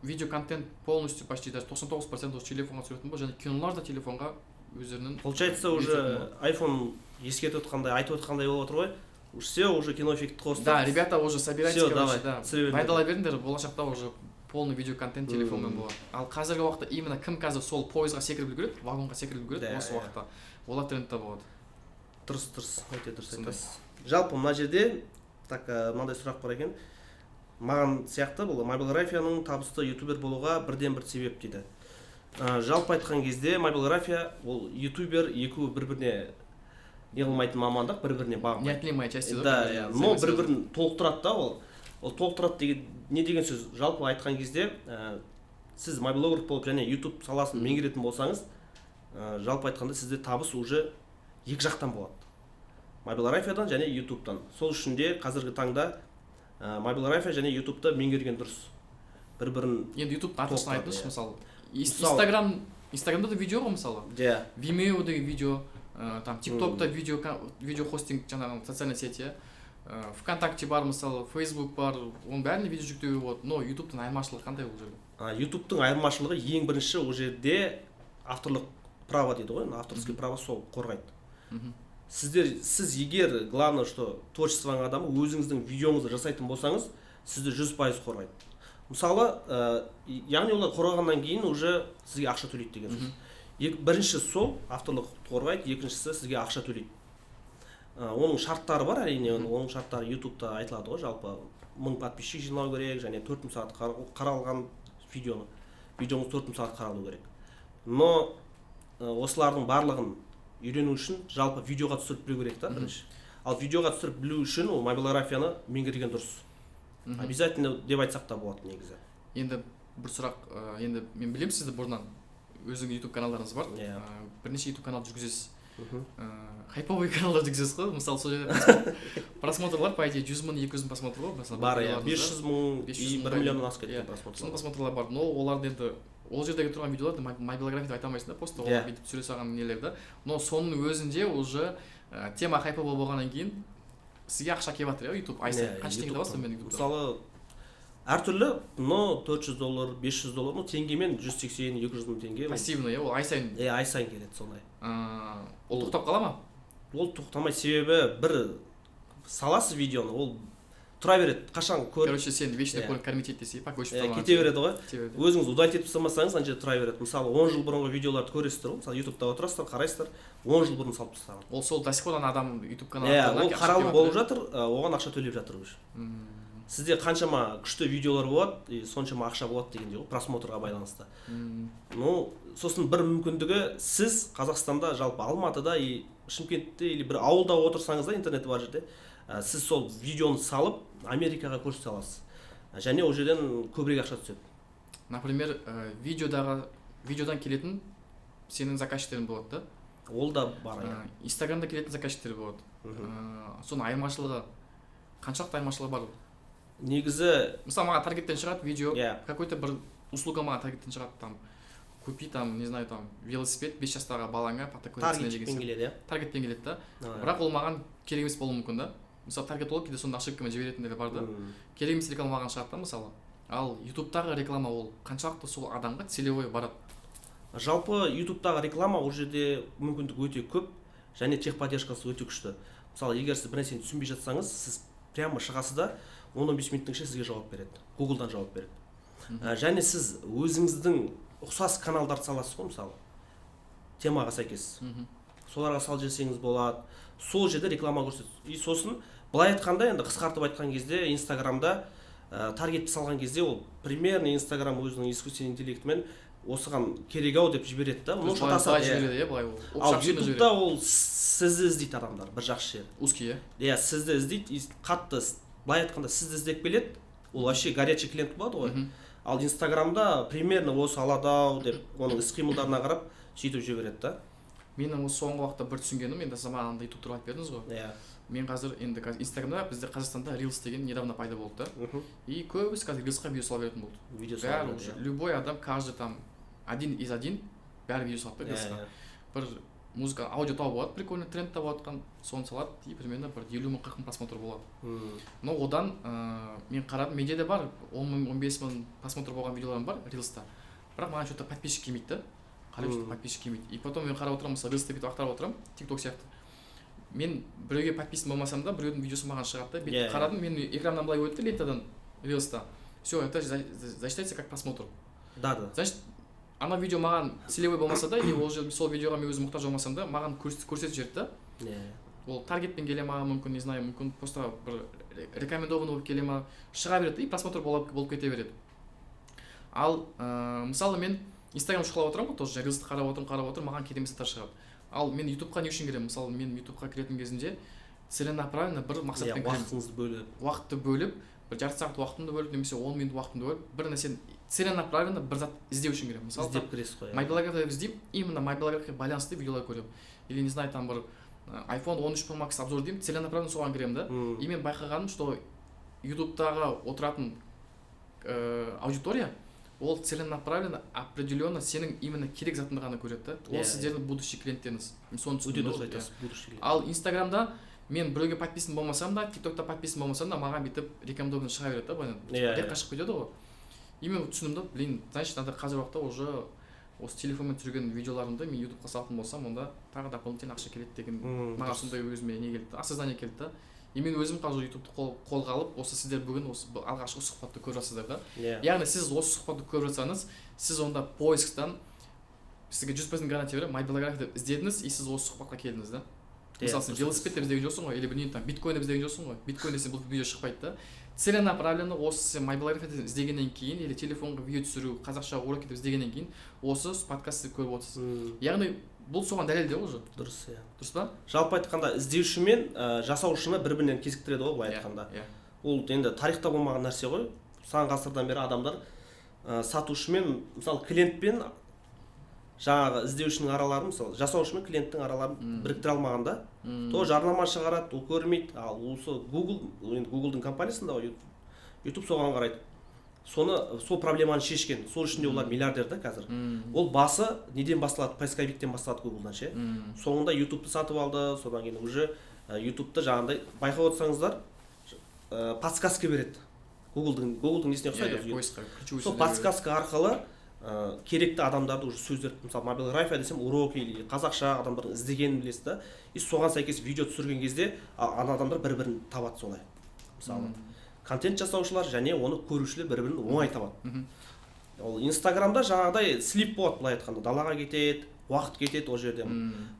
видеоконтент полностью, почти даже 99% уже телефонға түсіретін болды және кинолар да телефонға өздерінің Получается, видео уже iPhone ескертіп отқандай, айтып отқандай болып отыр ғой. Уж все, уже киноэффект қостық. Да, ребята, уже собирайтесь, Всё, короче, давай, да, түсіре беріңдер. Дайындала беріңдер, болашақта уже полный видеоконтент телефонмен болады. Ал қазіргі уақытта именно кім қазір сол пойызға секіріп үлгереді, вагонға секіріп үлгереді, осы уақытта олар трендте болады. Дұрыс, өте дұрыс Сондай. айтасыз. Жалпы мына жерде так мынандай сұрақ бар екен маған сияқты: бұл мобилографияның табысты ютубер болуға бірден бір себеп дейді. Жалпы айтқан кезде, мобилография ол ютубер екеуі бір біріне не қылмайтын мамандық, бір біріне бағынбайды. Неотъемлемая часть дейді. Да, иә, но бір бірін толықтырады да. Ол толықтырады деген не деген сөз? Жалпы айтқан кезде, сіз мобилограф болып және ютуб саласын меңгеретін болсаңыз, жалпы айтқанда, сізде табыс уже екі жақтан болады: мобилографиядан және ютубтан. Сол үшін де қазіргі таңда мобилография және ютубты меңгерген дұрыс, бір бірін Енді ютубтың артықшылығын толықтырады, айтыңызшы. иә. Мысалы, Инстаграмда да видео ғой, мысалы. Vimeo деген видео, там ТикТокта видео, видео хостинг, жаңағы социальный сеть, иә. ВКонтакте бар, мысалы, Фейсбук бар, оның бәріне видео жүктеуге болады, но ютубтың айырмашылығы қандай ол жерде? Ютубтың айырмашылығы, ең бірінші, ол жерде авторлық право дейді ғой, авторский право сол қорғайды. Сіз егер, главное, что творчествоның адамы, өзіңіздің видеоңызды жасайтын болсаңыз, сізді 100% қорғайды. Мысалы, яғни олар қорғағаннан кейін уже сізге ақша төлейді деген сөз. Бірінші сол авторлық қорғайды, екіншісі сізге ақша төлейді. Оның шарттары бар, әрине. Оның шарттары ютубта айтылады ғой. Жалпы 1000 подписчик жинау керек және 4000 сағат қаралған видеоны, видеоңыз 4000 сағат қаралу керек. Но осылардың барлығын үйрену үшін жалпы видеоға түсіріп білу керек та бірінші. Ал видеоға түсіріп білу үшін ол мобилографияны меңгерген дұрыс. Обязательно деп айтсақ та болады негізі. Енді бір сұрақ. Енді мен білемін сізді бұрыннан, өзіңіздің ютуб каналдарыңыз бар. Иә. Бірнеше ютуб канал жүргізесіз. Хайповый каналдар жүргізесіз ғой. Мысалы, сол жерде просмотрлар, по идее, 100 000, 200 000 просмотр ғой, мысалы, Бар, иә. видеоларыңызда. 500 000 500 и мың 1 миллионнан асып кеткен иә. просмотр. Сондай просмотрлар бар, но оларды енді ол жердегі тұрған видеоларды мобилография деп айта алмайсың да, просто олар бүйтіп түсіре салған нелер да. Но соның өзінде уже тема хайповый болғаннан кейін сізге ақша келіп жатыр, иә, ютуб ай сайын. Иә, Қанша теңге YouTube-тан. табасыз мен ютубта? Мысалы, әртүрлі, но 400 доллар, 500 доллар, ну, теңгемен 180-200 мың теңге. Пассивный, иә, ол ай сайын? Иә, ай сайын келеді сондай. Ол тоқтап қала ма? Ол тоқтамайды, себебі бір саласыз видеоны, ол тұра береді, қашан көріп Короче, сен вечно Иә. көріп кормить ет десе, пока өшіп Иә, кете береді ғой. Кете береді. Өзіңіз удалить етіп тастамасаңыз, ана жерде тұра береді. Мысалы, 10 жыл бұрынғы видеоларды көресіздер ғой, мысалы, ютубта отырасыздар, қарайсыздар, 10 жыл бұрын салып тастаған. Ол сол до сих пор ана адам ютуб каналы. Иә, ол қаралым болып жатыр, оған ақша төлеп жатыр уже. Сізде қаншама күшті видеолар болады и соншама ақша болады дегендей ғой, просмотрға байланысты. Ну, сосын бір мүмкіндігі, сіз Қазақстанда, жалпы Алматыда и Шымкентте или бір ауылда отырсаңыз да, интернеті бар жерде, сіз сол видеоны салып Америкаға көрсете аласыз және ол жерден көбірек ақша түседі. Например, видеодағы, видеодан келетін сенің заказчиктерің болады да? Ол да бар, иә. Инстаграмда келетін заказчиктер болады. Соның айырмашылығы қаншалықты, айырмашылығы бар? Негізі Мысалы, маған таргеттен шығады видео, какой то бір услуга маған таргеттен шығады, там купи, там, не знаю, там велосипед 5 жастағы балаңа по такой цене деген Таргетпен сияқты. келеді, иә. Таргетпен келеді да. А, Бірақ ол маған керек емес болуы мүмкін да. Мысалы, таргетолог кейде сондай ошибкамен жіберетіндер бар да, керек емес реклама маған шығады да, мысалы. Ал Ютубтағы реклама ол қаншалықты сол адамға целевой барады? Жалпы Ютубтағы реклама, ол жерде мүмкіндік өте көп және техподдержкасы өте күшті. Мысалы, егер сіз бір нәрсені түсінбей жатсаңыз, сіз прямо шығасыз да, 10-15 минуттың ішінде сізге жауап береді, Гуглдан жауап береді. Және сіз өзіңіздің ұқсас каналдарды саласыз ғой, мысалы, темаға сәйкес, соларға салып жіберсеңіз болады, сол жерде реклама көрсетеді. И сосын былай айтқанда, енді қысқартып айтқан кезде, Инстаграмда таргетті салған кезде ол примерно Инстаграм өзінің искусственный интеллектімен осыған керек ау деп жібереді да, то есть былай шатасады, былай иә. Жібереді, иә, былай ол Ал общий Ютубта жібереді. Ол сізді іздейді адамдар, бір жақсы жері. Узкий, иә. Иә, сізді іздейді и қатты былай айтқанда, сізді іздеп келеді, ол вообще горячий клиент болады ғой. Ал Инстаграмда примерно осы алады ау деп, оның іс қимылдарына қарап, сөйтіп жібереді да. Менің осы соңғы уақытта бір түсінгенім, енді сіз маған анда Ютуб туралы айтып бердіңіз ғой. Иә. Мен қазір, енді қазір Инстаграмда, бізде Қазақстанда рилс деген недавно пайда болды да, и көбісі қазір рилсқа видео сала беретін болды. Видео сала бәрі береді, уже иә. Любой адам, каждый там один из один, бәрі видео салады да рилсқа. Бір музыка, аудио тауып алады, прикольный тренд тауып жатқан, соны салады, и примерно бір 50 000, 40 мың просмотр болады. Но одан мен қарадым, менде де бар 10 000, 15 000 просмотр болған видеоларым бар рилста, бірақ маған че то подписчик келмейді да, қараймын, что подписчик келмейді. И потом мен қарап отырамын, мысалы, рилсте бүйтіп ақтарып отырамын, Тик Ток сияқты, мен біреуге подписан болмасам да, біреудің видеосы маған шығады да, бүйтіп қарадым, мен экраннан былай өтті лентадан рилста, все это засчитается как просмотр. да да Значит, ана видео маған целевой болмаса да, или ол жер сол видеоға мен өзім мұқтаж болмасам да, маған көрсетіп жіберді да. Ол таргетпен келе ма, мүмкін, не знаю, мүмкін, просто бір рекомендованный болып келе ма, шыға береді и просмотр болып кете береді. Ал мысалы, мен Инстаграм шұқылап отырамын ғой тоже, рилсті қарап отырмын, қарап отырмын, маған керек емес заттар шығады. Ал мен Ютубқа не үшін кіремін? Мысалы, мен Ютубқа кіретін кезімде целенаправленно бір мақсатпен кіремін. Уақытыңызды бөліп. Уақытты бөліп, бір жарты сағат уақытымды бөліп немесе 10 минут уақытымды бөліп, бір нәрсені целенаправленно, бір зат іздеу үшін кіремін, мысалы. Іздеп кіресіз ғой, иә. Мобилография деп іздеймін, именно мобилографияға байланысты видеолар көремін, или, не знаю, там бір iPhone 13 Pro Max обзор деймін, целенаправленно соған кіремін да. И мен байқағаным, что Ютубтағы отыратын аудитория ол целенаправленно, определенно сенің именно керек затыңды ғана көреді да, ол сіздердің будущий клиенттеріңіз, мен соны Өте түсіндім да, дұрыс ол, иә. айтасыз, будущий клиент. Ал Инстаграмда мен біреуге подписан болмасам да, Тик Токта подписан болмасам да, маған бүйтіп рекомендованный шыға береді да былай, рекқа шығып кетеді ғой. И мен түсіндім да, блин, значит, надо қазіргі уақытта уже осы телефонмен түсірген видеоларымды мен Ютубқа салатын болсам, онда тағы дополнительно ақша келеді деген маған сондай өзіме не келді, осознание келді да. И мен өзім қазір Ютубты қолға алып, осы сіздер бүгін осы алғашқы сұхбатты көріп жатсыздар да. Яғни сіз осы сұхбатты көріп жатсаңыз, сіз онда поисктан, сізге 100% гарантия беремін, мобилография деп іздедіңіз и сіз осы сұхбатқа келдіңіз да. Мысалы, сен велосипед деп іздеген жоқсың ғой, или білмеймін, там биткоин деп іздеген жоқсың ғой, биткоин десе, бұл видео шықпайды да. Целенаправленно осы сен мобилография деп іздегеннен кейін или телефонға видео түсіру қазақша уроки деп іздегеннен кейін осы подкастты көріп отырсыз. Яғни бұл соған дәлел де уже. Дұрыс, иә. Дұрыс па? Жалпы айтқанда, іздеуші мен жасаушыны бір бірінен кезіктіреді ғой, былай айтқанда. Ол енді тарихта болмаған нәрсе ғой, сан ғасырдан бері адамдар сатушы мен, мысалы, клиент пен жаңағы іздеушінің араларын, мысалы, жасаушы мен клиенттің араларын біріктіре алмаған да. То жарнама шығарады, ол көрмейді. Ал осы Google, енді Гуглдың компаниясында ғой Ютуб, соған қарайды, соны, сол проблеманы шешкен. Сол үшін де олар миллиардер да қазір. Ол басы неден басталады? Поисковиктен басталады, Гуглдан ше. Соңында Ютубты сатып алды. Содан кейін уже Ютубты жаңағындай, байқап отырсаңыздар, подсказка береді, Гуглдың несіне ұқсайды Иә, өзі. Поискқа ключевой Сол сөздер. Подсказка арқылы керекті адамдарды уже сөздер, мысалы, мобилография десем, урок или қазақша, адамдардың іздегенін білесіз да, и соған сәйкес видео түсірген кезде ана адамдар бір бірін табады солай. Мысалы, контент жасаушылар және оны көрушілер бір бірін оңай табады. Ол Инстаграмда жаңағыдай слип болады, былай айтқанда, далаға кетеді, уақыт кетеді ол жерде.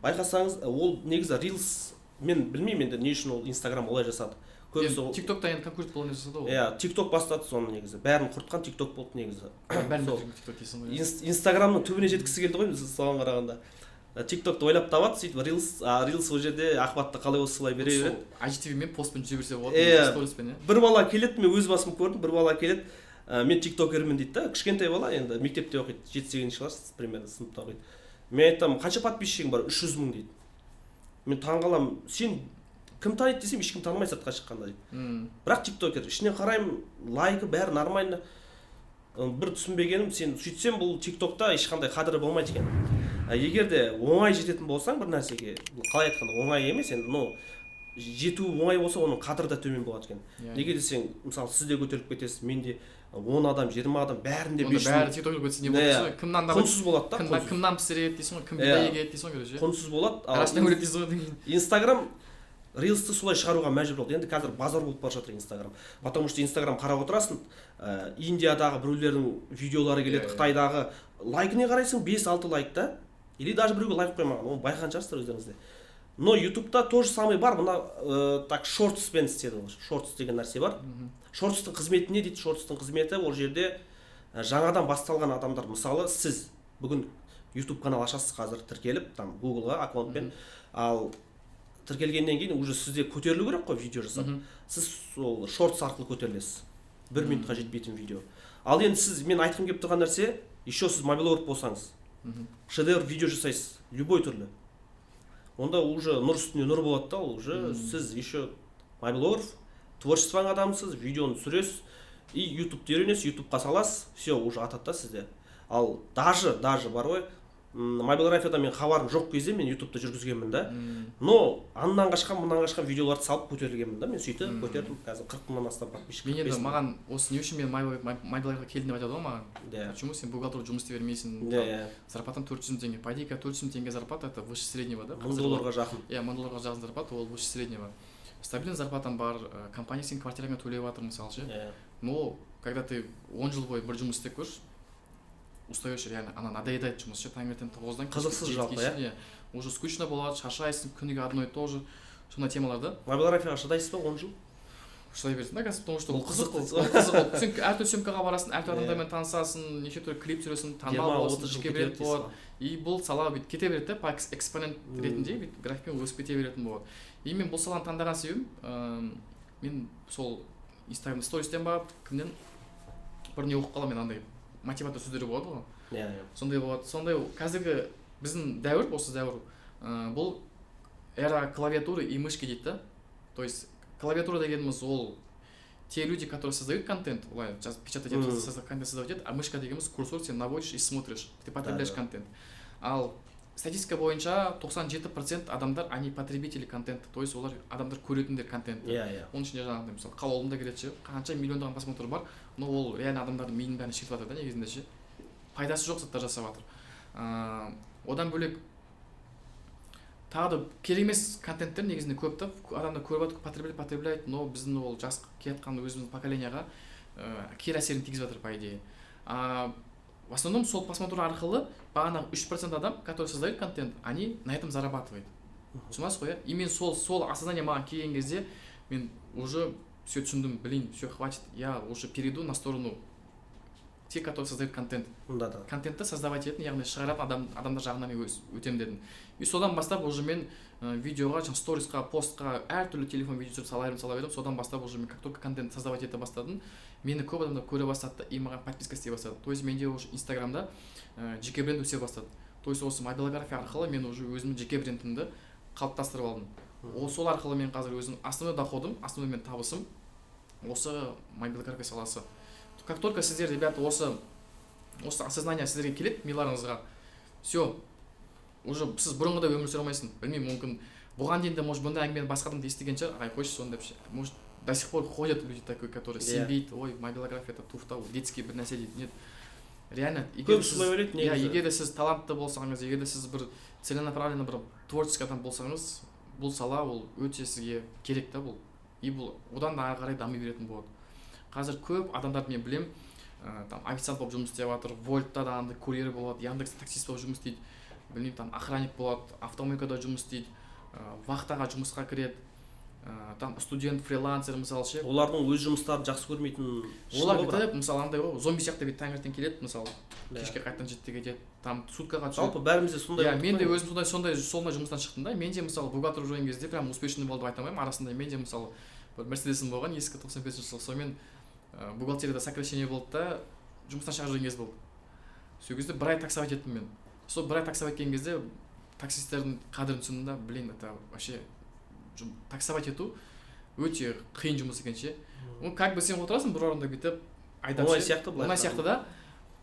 Байқасаңыз, ол негізі рилс, мен білмеймін енді, не үшін ол Инстаграм олай жасады көбісі. Енді Тиктокта енді конкурент болған жасады ғой. Иә, Тикток бастады соны негізі, бәрін құртқан Тикток болды негізі. Бәрін Сол. бітірген Тикток дейсің ғой, иә. Инстаграмның түбіне жеткісі келді ғой соған қарағанда. Тиктокты ойлап табады, сөйтіп рилс, а рилс ол жерде охватты қалай болса солай бере Сол береді. IGTV мен постпен жүре берсе болады, Иә. сториспен, иә. Бір бала келеді, мен өз басым көрдім, бір бала келеді, мен тиктокермін дейді да, кішкентай бала енді, мектепте оқиды, жеті сегізінші класс примерно сыныпта оқиды. Мен айтамын: «Қанша подписчигің бар?» «300 000», – дейді. Мен таңқаламын, сен кім таниды десем, ешкім танымайды сыртқа шыққанда дейді. Бірақ тиктокер, ішінен қараймын, лайкі бәрі нормально. Бір түсінбегенім, сен сөйтсем, бұл Тиктокта ешқандай қадірі болмайды екен. А егер де оңай жететін болсаң бір нәрсеге, бұл қалай айтқанда, оңай емес енді, но Жету оңай болса, оның қадірі да төмен болады екен. Неге десең, мысалы, сіз де көтеріліп кетесіз, мен де, 10 адам, 20 адам, бәрінде Онда 500 бәрі мың. Тиктокер кетсе, не болады дейсің ғой, кім нан Құнсыз болады да. кім Құнсыз. Кім нан пісіреді дейсің ғой, кім бидай егеді дейсің ғой, короче. Құнсыз болады. Ал Ағаштан өледі дейсің ғой деген. Инстаграм рилсті солай шығаруға мәжбүр болды. Енді қазір базар болып бара жатыр Инстаграм, потому что Инстаграм қарап отырасың, Индиядағы біреулердің видеолары келеді, Иә, иә. Қытайдағы лайкіне қарайсың, 5-6 лайк та, или даже біреуге лайк қоймаған, оны байқаған шығарсыздар өздеріңіз де. Но Ютубта то же самое бар. Мына так, шортспен істеді ол. Шортс деген нәрсе бар. Шортстың қызметі не дейді? Шортстың қызметі ол жерде жаңадан басталған адамдар, мысалы, сіз бүгін Ютуб канал ашасыз қазір, тіркеліп, там, Гуглға аккаунтпен. Ал тіркелгеннен кейін уже сізде көтерілу керек қой видео жасап. Сіз сол шортс арқылы көтерілесіз, бір минутқа жетпейтін видео. Ал енді сіз, мен айтқым келіп тұрған нәрсе, еще сіз мобилограф болсаңыз, шедевр видео жасайсыз любой түрлі, онда уже нұр үстіне нұр болады да. Ол уже сіз еще мобилограф, творчествоның адамысыз, видеоны түсіресіз и Ютубты үйренесіз, Ютубқа саласыз, все, уже атады да сізде. Ал даже бар ғой, мобилографияда мен хабарым жоқ кезде мен Ютубта жүргізгенмін да. Но аннан қашқан, мыннан қашқан видеоларды салып көтерілгенмін да мен. Сөйтіп көтердім, қазір 40 мыңнан астам подписчик. Мен енді 45 мың. Маған осы не үшін мен мобилографқа келдім деп айтады ғой маған. Почему сен бухгалтер болып жұмыс істей бермейсің? Иә. Зарплатаң 400 мың теңге. По идее, 400 мың теңге зарплата — это выше среднего да. 1000 Қазір долларға жақын. Иә, 1000 долларға жақын зарплата, ол выше среднего. Стабильный зарплатаң бар, компания сенің квартираңа төлеп жатыр, мысалы ше. Но когда ты 10 жыл бойы бір жұмыс істеп көрші, устаешь реально. Ана надоедает жұмыс ше, таңертең 9-дан кешкі Қызықсыз 7-ге жалпы, шейін, иә, уже скучно болады, шаршайсың, күніге одно и то же, сондай темалар да. Мобилографияға шыдайсыз ба 10 жыл? Шыдай бересің да қазір, потому что Бұл ол қызық. қызық. Ол қызық, ол сен әртүрлі съемкаға барасың, әртүрлі адамдармен танысасың, неше түрлі клип түсіресің, танымал 20, боласың, 30 жыл жеке бренд кетеді дейсіз болады. ғой. И бұл сала бүйтіп кете береді да, по экспонент ретінде бүйтіп графикпен өсіп кете беретін болады. И мен бұл саланы таңдаған себебім, мен сол Инстаграм стористен ба, кімнен бір не оқып қаламын мен, андай мотиватор сөздер болады ғой. иә иә Сондай болады, сондай. Қазіргі біздің дәуір, осы дәуір, бұл эра клавиатуры и мышки дейді да. То есть клавиатура дегеніміз ол те люди, которые создают контент, олай жазып, печатать етіп, контент создавать етеді, а мышка дегеніміз курсор, сен наводишь и смотришь, ты потребляешь контент. Ал статистика бойынша 97% адамдар, они потребители контента, то есть олар адамдар көретіндер контентті. иә иә Оның ішінде жаңағыдай, мысалы, Қалаулым да кіреді ше, қанша миллиондаған просмотр бар, но ол реально адамдардың миының бәрін шірітіп жатыр да негізінде ше, пайдасы жоқ заттар жасап жатыр. Одан бөлек тағы да керек емес контенттер негізінде көп та, адамдар көріп жатыр, потребляет, потребляет, но біздің ол жас келе жатқан өзіміздің поколенияға кері әсерін тигізіп жатыр, по идее. А в основном сол просмотр арқылы бағанағы 3% адам, который создает контент, они на этом зарабатывают, түсінесіз ғой, иә. И мен сол осознание маған келген кезде мен уже все түсіндім: блин, все, хватит, я уже перейду на сторону те, которые создают контент. да да Контентті создавать ететін, яғни шығаратын адамдар жағына мен өз өтемін дедім. И содан бастап уже мен видеоға, жаңағы сторисқа, постқа әртүрлі телефон видео түсіріп сала бердім, сала бердім. Содан бастап уже мен как только контент создавать ете бастадым, мені көп адамдар көре бастады да и маған подписка істей бастады. То есть менде уже Инстаграмда жеке бренд өсе бастады. То есть осы мобилография арқылы мен уже өзімнің жеке брендімді қалыптастырып алдым. Ол сол арқылы мен қазір өзім основной доходым, основной мен табысым осы мобилография саласы. Как только сіздер, ребята, осы осознание сіздерге келеді миларыңызға, все, уже сіз бұрынғыдай өмір сүре алмайсың. Білмеймін, мүмкін, бұған дейін де, может, бұндай әңгімені басқа адам да естіген шығар, ай, қойшы соны деп ше. Может, до сих пор ходят люди такой, которые сенбейді: ой, мобилография — это туфта, ол детский бір нәрсе дейді. Нет, реально, егер Көбісі солай ойлайды негізі. Егер де сіз талантты болсаңыз, егер де сіз бір целенаправленно бір творческий адам болсаңыз, бұл сала ол өте сізге керек та бұл. И бұл одан да ары қарай дами беретін болады. Қазір көп адамдарды мен білемін, там официант болып жұмыс істеп жатыр, Вольтта да андай курьер болады, Яндекс таксист болып жұмыс істейді, білмеймін, там охранник болады, автомойкада жұмыс істейді, вахтаға жұмысқа кіреді, там студент, фрилансер, мысалы ше. Олардың өз жұмыстарын жақсы көрмейтін шын Олар ғой бірақ. бүйтіп, мысалы, андай ғой, зомби сияқты бүйтіп таңертең келеді, мысалы, кешке қайтадан 7-де кетеді, там суткаға түседі. Жалпы бәріміз де сондай Иә, болдық мен де қой. өзім сондай жұмыстан шықтым да. Мен де, мысалы, бухгалтер жүрген кезде прям успешный болды деп айта алмаймын. Арасында мен де, мысалы, бір Мерседесім болған ескі, 95-жылғы, сонымен бухгалтерияда сокращение болды да, жұмыстан шығарып жіберген кез болды. Сол кезде бір ай таксовать еттім мен. Сол бір ай таксовать еткен кезде таксистердің қадірін түсіндім да. Блин, это вообще таксовать ету өте қиын жұмыс екен ше. Ну, как бы сен отырасың бір орында бүйтіп айдап Оңай ше. сияқты былай. Оңай сияқты да,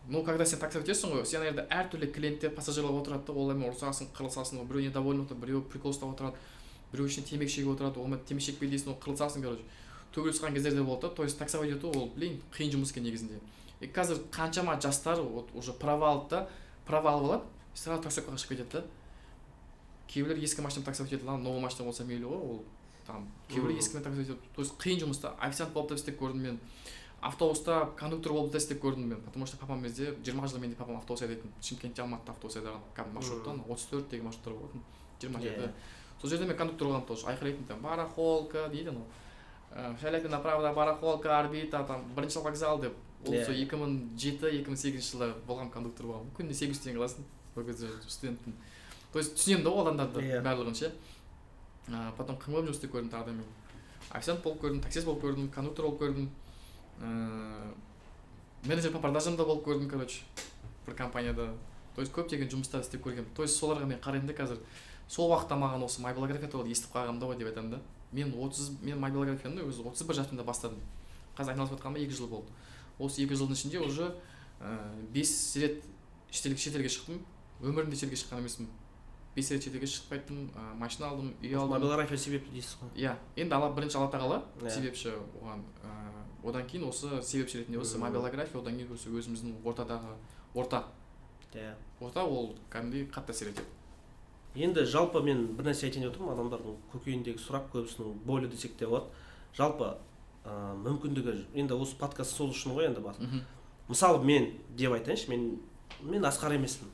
но когда сен таксовать етесің ғой, сен ана жерде әртүрлі клиенттер, пассажирлар отырады да, олармен ұрысасың, қырылысасың, біреу недовольный отырады, біреу прикол ұстап отырады. Біреу ішінде темекі шегіп отырады, онымен темекі шекпе дейсің, ол қырылысасың, короче, төбелесіп кездер де болады да. То есть таксовать ету ол, блин, қиын жұмыс екен негізінде. И қазір қаншама жастар вот уже права алды да, права алып алады, сразу таксовкаға шығып кетеді да. Кейбіреулер ескі машинамен таксовать етеді, ладно, новый машина болса мейлі ғой, ол там кейбіреулер ескімен таксовать етеді. То есть қиын жұмыс та. Официант болып та істеп көрдім мен, автобуста кондуктор болып та істеп көрдім мен, потому что папам кезде 20 жыл менде папам автобус айдайтын, Шымкентте, Алматыда автобус айдаған, кәдімгі маршруттан, 34 деген маршруттар болатын, 27. Сол жерде мен кондуктор болғанмын тоже, айқайлайтынмын там: «Барахолка», — дейді, анау «Шаляпин направо, Барахолка, Орбита, там бірінші вокзал» деп. Ол сол 2007, 2008 жылдары болған, кондуктор болғанмын. Күніне 800 теңге аласың, ол кезде студентпін. То есть түсінемін да ол адамдарды барлығын ше. Потом кім болып жұмыс істеп көрдім тағы да? Мен официант болып көрдім, таксист болып көрдім, кондуктор болып көрдім, менеджер по продажам да болып көрдім, короче, бір компанияда. То есть көптеген жұмыстар істеп көргенмін. То есть соларға мен қараймын да қазір, сол уақытта маған осы мобилография туралы естіп қалғанмын да ғой деп айтамын да. Мен мобилографияны өзі 31 жасымда бастадым, қазір айналысып жатқаныма 2 жыл болды. Осы 2 жылдың ішінде уже 5 рет шетелге шықтым. Өмірімде шетелге шыққан емеспін, 5 рет шетелге шығып қайттым, машина алдым, үй алдым. Мобилография себепті дейсіз ғой. Иә, енді Алла, бірінші Алла тағала себепші оған, одан кейін осы себепші ретінде осы мобилография, одан кейін осы өзіміздің ортадағы орта. Орта ол кәдімгідей қатты әсер етеді. Енді жалпы мен бір нәрсе айтайын деп отырмын. Адамдардың көкейіндегі сұрақ, көбісінің болі десек те болады. Жалпы мүмкіндігі, енді осы подкаст сол үшін ғой енді бас. Мысалы, мен деп айтайыншы, мен Асқар емеспін.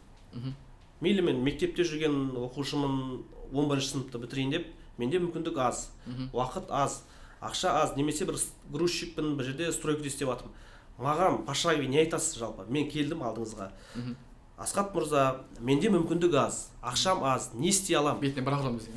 Мейлі, мен мектепте жүрген оқушымын, 11 сыныпты бітірейін деп, менде мүмкіндік аз, уақыт аз, ақша аз, немесе бір грузчикпін, бір жерде стройкада істеп жатырмын. Маған пошаговый не айтасыз? Жалпы мен келдім алдыңызға: «Асхат мырза, менде мүмкіндік аз, ақшам аз, не істей аламын?» Бетіне бір ақ ұрамын десең.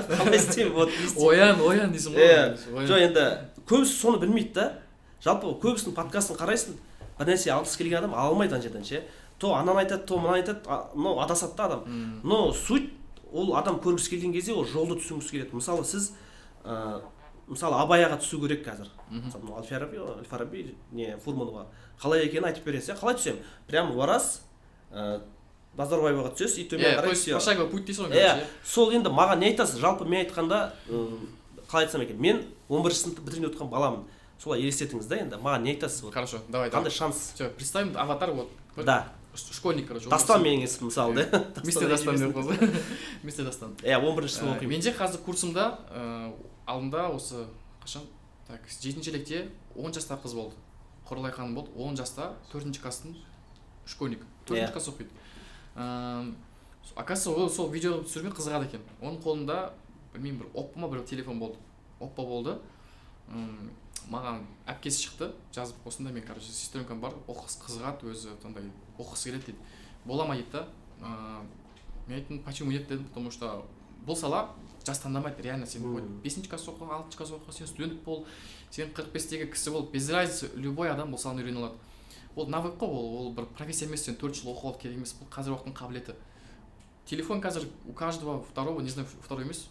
Қалай істеймін, вот не істеймін? Оян, оян дейсің ғой. Иә. Оян. Жоқ, енді көбісі соны білмейді да. Жалпы көбісінің подкастын қарайсың, бір нәрсе алғысы келген адам ала алмайды ана жерден ше. То ананы айтады, то мынаны айтады, мынау адасады да адам. Но суть ол адам көргісі келген кезде ол жолды түсінгісі келеді. Мысалы, сіз мысалы, Абай аға түсу керек қазір. Мысалы, мынау Әл Фараби ғой, Әл Фараби не Фурманова қалай екенін айтып бересіз, иә? Қалай түсемін? Прямо барасыз, Назарбаеваға түсесіз и төмен Иә, то қарай есть всё. пошаговый путь дейсің ғой, Иә. короче. Сол енді маған не айтасыз? Жалпы мен айтқанда, қалай айтсам екен, мен 11 сыныпты бітірейін деп отырған баламын, солай елестетіңіз да. Енді маған не айтасыз, вот? Хорошо, давай. Қандай шанс? Все, представим аватар, вот. Да. Школьник, короче. Дастан менің есімім, мысалы, да. Мистер Дастан деп қойса, мистер Дастан. Иә, 11-сынып оқимын. Менде қазір курсымда алдында осы қашан, так, жетінші ширекте 10 жастағы қыз болды, Құралай ханым болды, 10 жаста, төртінші класстың школьник, төртінші класс оқиды. Оказывается, ол сол видео түсіруге қызығады екен. Оның қолында, білмеймін, бір Оппо ма, бір телефон болды, Оппо болды. Маған әпкесі шықты жазып: «Осындай мен, короче, сестренкам бар, оқығысы қызығады, өзі андай оқығысы келеді», — дейді. «Бола ма?» — дейді да. Мен айттым: «Почему нет?» — дедім. Потому что бұл сала жас таңдамайды реально. Сен хоть бесінші класс оқы, алтыншы класс оқы, сен студент бол, сен 45-тегі кісі бол, без разницы, любой адам бұл саланы үйрене алады. Ол навык қой, ол бір профессия емес, сен 4 жыл оқып алып керек емес, бұл қазіргі уақыттың қабілеті. Телефон қазір у каждого второго, не знаю, второй емес,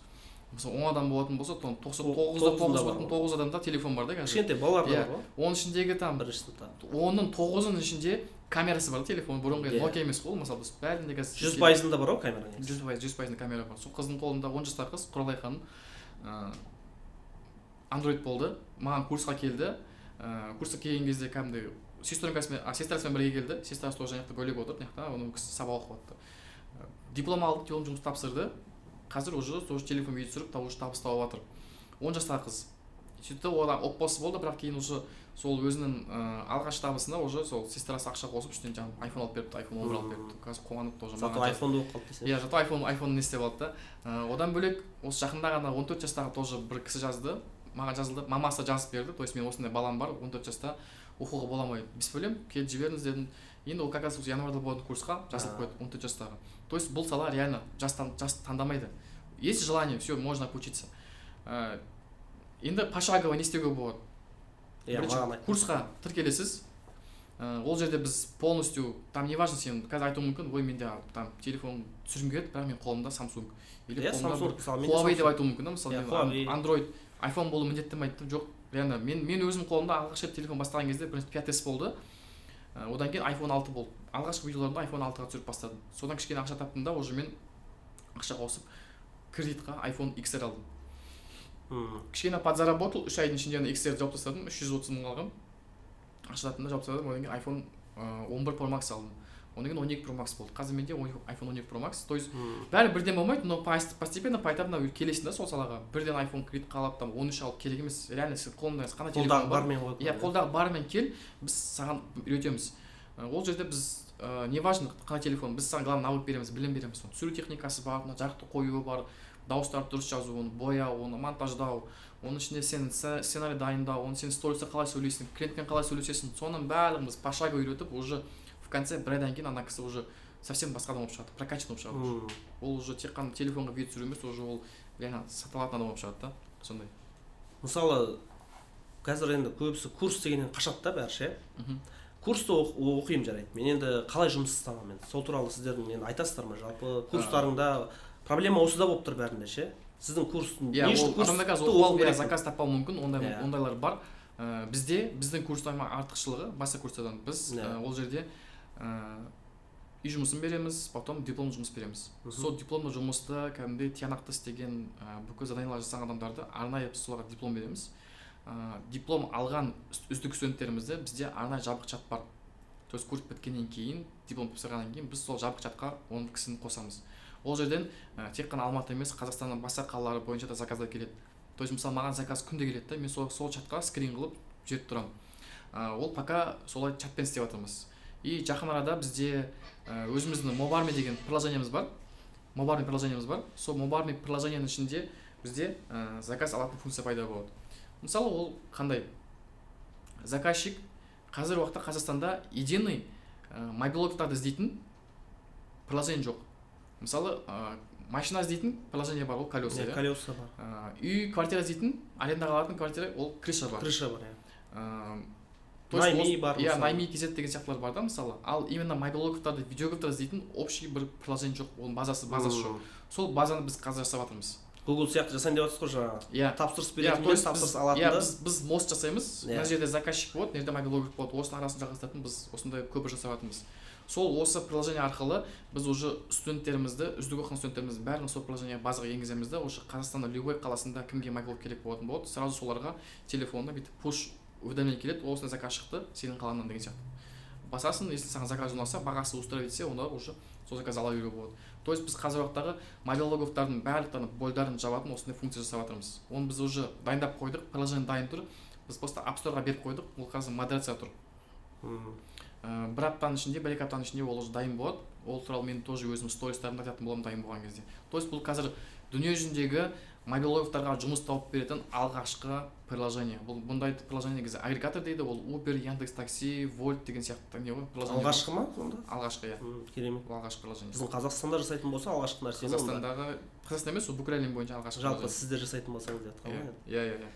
мысалы, 10 адам болатын болса, то 99 да Тоғызында тоғыз бар бүтін ғой. тоғыз адамда телефон бар да қазір. Кішкентай балаларда Иә. бар ғой. Оның ішіндегі там Бірінші сыныпта. 10-ның 9-ының ішінде камерасы бар да телефон. Бұрынғы Nokia емес қой ол, мысалы, біз бәрінде қазір 100%-ында бар ғой камера негізі. 100%, 100%-ында камера бар. Сол қыздың қолында, 10 жастағы қыз, Құралай ханым, андроид болды. Маған курсқа келді. Курсқа келген кезде кәдімгідей сестренкасымен, сестрасымен бірге келді. Сестрасы тоже ана жақта бөлек отыр, мына жақта оның кісі сабақ оқып жатты. Диплом алды, диплом жұмыс тапсырды. Қазір уже тоже телефон видео түсіріп уже табыс тауып жатыр, 10 жастағы қыз. Сөйтті, одан Оппосы болды, бірақ кейін уже сол өзінің алғашқы табысына уже сол сестрасы ақша қосып, үстінен жаңағы айфон алып беріпті, айфон 11 алып беріпті. Қазір қуанып тоже Зато маған жазды. Айфонды болып қалды десең. Иә, зато айфон не істеп алды да. Одан бөлек осы жақында ғана 14 жастағы тоже бір кісі жазды маған, жазылды, мамасы жазып берді. То есть мен осындай балам бар, 14 жаста, оқуға бола ма? Без проблем, келіп жіберіңіз дедім. Енді ол как раз осы январьда болатын курсқа жазылып қойды, 14 жастағы. То есть бұл сала реально жас таңдамайды, есть желание, все, можно обучиться. Енді пошагово не істеуге болады? Иә. Бірінші Маған айт. курсқа тіркелесіз. Ол жерде біз полностью, там не важно, сен қазір айтуың мүмкін: «Ой, менде там телефон түсіргім келеді, бірақ менің қолымда Samsung или қолымда Samsung, бір мысалы, менде Huawei», — деп Samsung. айтуы мүмкін да, мысалы. Иә, Мен Huawei. Android, iPhone болу міндетті ме? Айттым: жоқ, реально мен өзім қолымда алғаш рет телефон бастаған кезде бірінші 5S болды. Одан кейін iPhone 6 болды. Алғашқы видеоларымды iPhone 6-ға түсіріп бастадым. Содан кішкене ақша таптым да, уже мен ақша қосып Кредитқа iPhone XR алдым. Кішкене подзаработал, 3 айдың ішінде ана XR жауып тастадым, 330 мың алғанмын, ақшалатын да жауып тастадым. Одан кейін iPhone 11 Pro Max алдым, одан кейін 12 Pro Max болды. Қазір менде iPhone 12 Pro Max. То есть бәрі бірден болмайды, но постепенно, поэтапно келесің да сол салаға. Бірден iPhone кредитқа алып, там 13 алып керек емес. Реально, сен қолыңда қандай Қолдағы телефон бар, бармен ғой. Иә, қолдағы барымен кел, біз саған үйретеміз. Ол жерде біз не важно қандай телефон, біз саған главное навык береміз, білім береміз. Соны түсіру техникасы бар, мына жарықты қоюы бар, дауыстарды дұрыс жазу, оны бояу, оны монтаждау, оның ішінде сен сценарий дайындау, оны сен стористе қалай сөйлейсің, клиентпен қалай сөйлесесің, соның барлығын біз пошагово үйретіп, уже в конце бір айдан кейін ана кісі уже совсем басқа адам болып шығады, прокачанный болып шығады уже. Ол уже тек қана телефонға видео түсіру емес, уже ол реально сата алатын адам болып шығады да, сондай. Мысалы, қазір енді көбісі курс дегеннен қашады да бәрі ше. Курсты оқимын, жарайды, мен енді қалай жұмыс істей енді сол туралы сіздердің енді айтасыздар ма? Жалпы курстарыңда проблема осыда болып тұр бәрінде ше. Сіздің курстың Иә. Не үшін Ол адамдар қазір курсты оқып оқу алып, иә, керек? заказ таппауы мүмкін, ондай ондайлар бар. Бізде, біздің курстың артықшылығы басқа курстардан, біз ол жерде үй жұмысын береміз, потом диплом жұмыс береміз. Сол дипломды жұмысты кәдімгідей тиянақты істеген, бүкіл заданиялар жасаған адамдарды арнайы біз соларға диплом береміз. Диплом алған үздік студенттерімізді, бізде арнайы жабық чат бар. То есть курс біткеннен кейін, диплом тапсырғаннан кейін біз сол жабық чатқа он кісіні қосамыз. Ол жерден тек қана Алматы емес, Қазақстанның басқа қалалары бойынша да заказдар келеді. То есть, мысалы, маған заказ күнде келеді да, мен сол чатқа скрин қылып жіберіп тұрамын. Ол пока солай чатпен істеп жатырмыз. И жақын арада бізде өзіміздің Мобарми деген приложениеміз бар, Мобарми приложениеміз бар. Сол Мобарми приложениенің ішінде бізде заказ алатын функция пайда болады. Мысалы, ол қандай? Заказчик, қазіргі уақытта Қазақстанда единый мобилографтарды іздейтін приложение жоқ. Мысалы, машина іздейтін приложение бар, ол Колеса. Иә. Иә. Колеса бар. Үй, квартира іздейтін, арендаға алатын квартира, ол Крыша бар. Крыша бар, иә. То есть Найми бар, иә. мысалы. Найми kz деген сияқтылар бар да, мысалы. Ал именно мобилографтарды, видеографтарды іздейтін общий бір приложение жоқ, оның базасы жоқ. Сол базаны біз қазір жасап жатырмыз. Google сияқты жасайын деп жатырсыз ғой жаңағы. Иә. Тапсырыс Иә, беретін то мен есть тапсырыс біз, алатын иә, да. біз мост жасаймыз. Мына жерде заказчик болады, мына жерде мобилограф болады, осының арасын жалғастыратын біз осындай көпір жасап жатырмыз. Сол осы приложение арқылы біз уже студенттерімізді, үздік оқыған студенттеріміздің бәрін сол приложение базаға енгіземіз да, уже Қазақстанның любой қаласында кімге мобилограф керек болатын болады, сразу соларға телефонына бүйтіп пуш уведомление келеді: осындай заказ шықты сенің қалаңнан деген сияқты. Басасың, если саған заказ ұнаса, бағасы устраивать етсе, онда уже сол заказ ала беруге болады. То есть біз қазіргі уақыттағы мобилографтардың барлықтарының больдарын жабатын осындай функция жасап жатырмыз. Оны біз уже дайындап қойдық, приложение дайын тұр, біз просто App Store'ға беріп қойдық, ол қазір модерация тұр. Бір аптаның ішінде, 1-2 аптаның ішінде ол уже дайын болады. Ол туралы мен тоже өзім стористарымда айтатын боламын дайын болған кезде. То есть бұл қазір дүние жүзіндегі мобилографтарға жұмыс тауып беретін алғашқы приложение. Бұл бұндай приложение негізі агрегатор дейді, ол Uber, Яндекс Такси, Wolt деген сияқты не ғой, приложение. Алғашқы ма сонда? Алғашқы, иә. Керемет. Бұл алғашқы приложение. Біздің Қазақстанда жасайтын болса, алғашқы нәрсені онда. Қазақстандағы, Қазақстан емес, ол бүкіл әлем бойынша алғашқы Жалпы приложение. сіздер жасайтын болсаңыз деп жатқан иә ғой енді. Иә,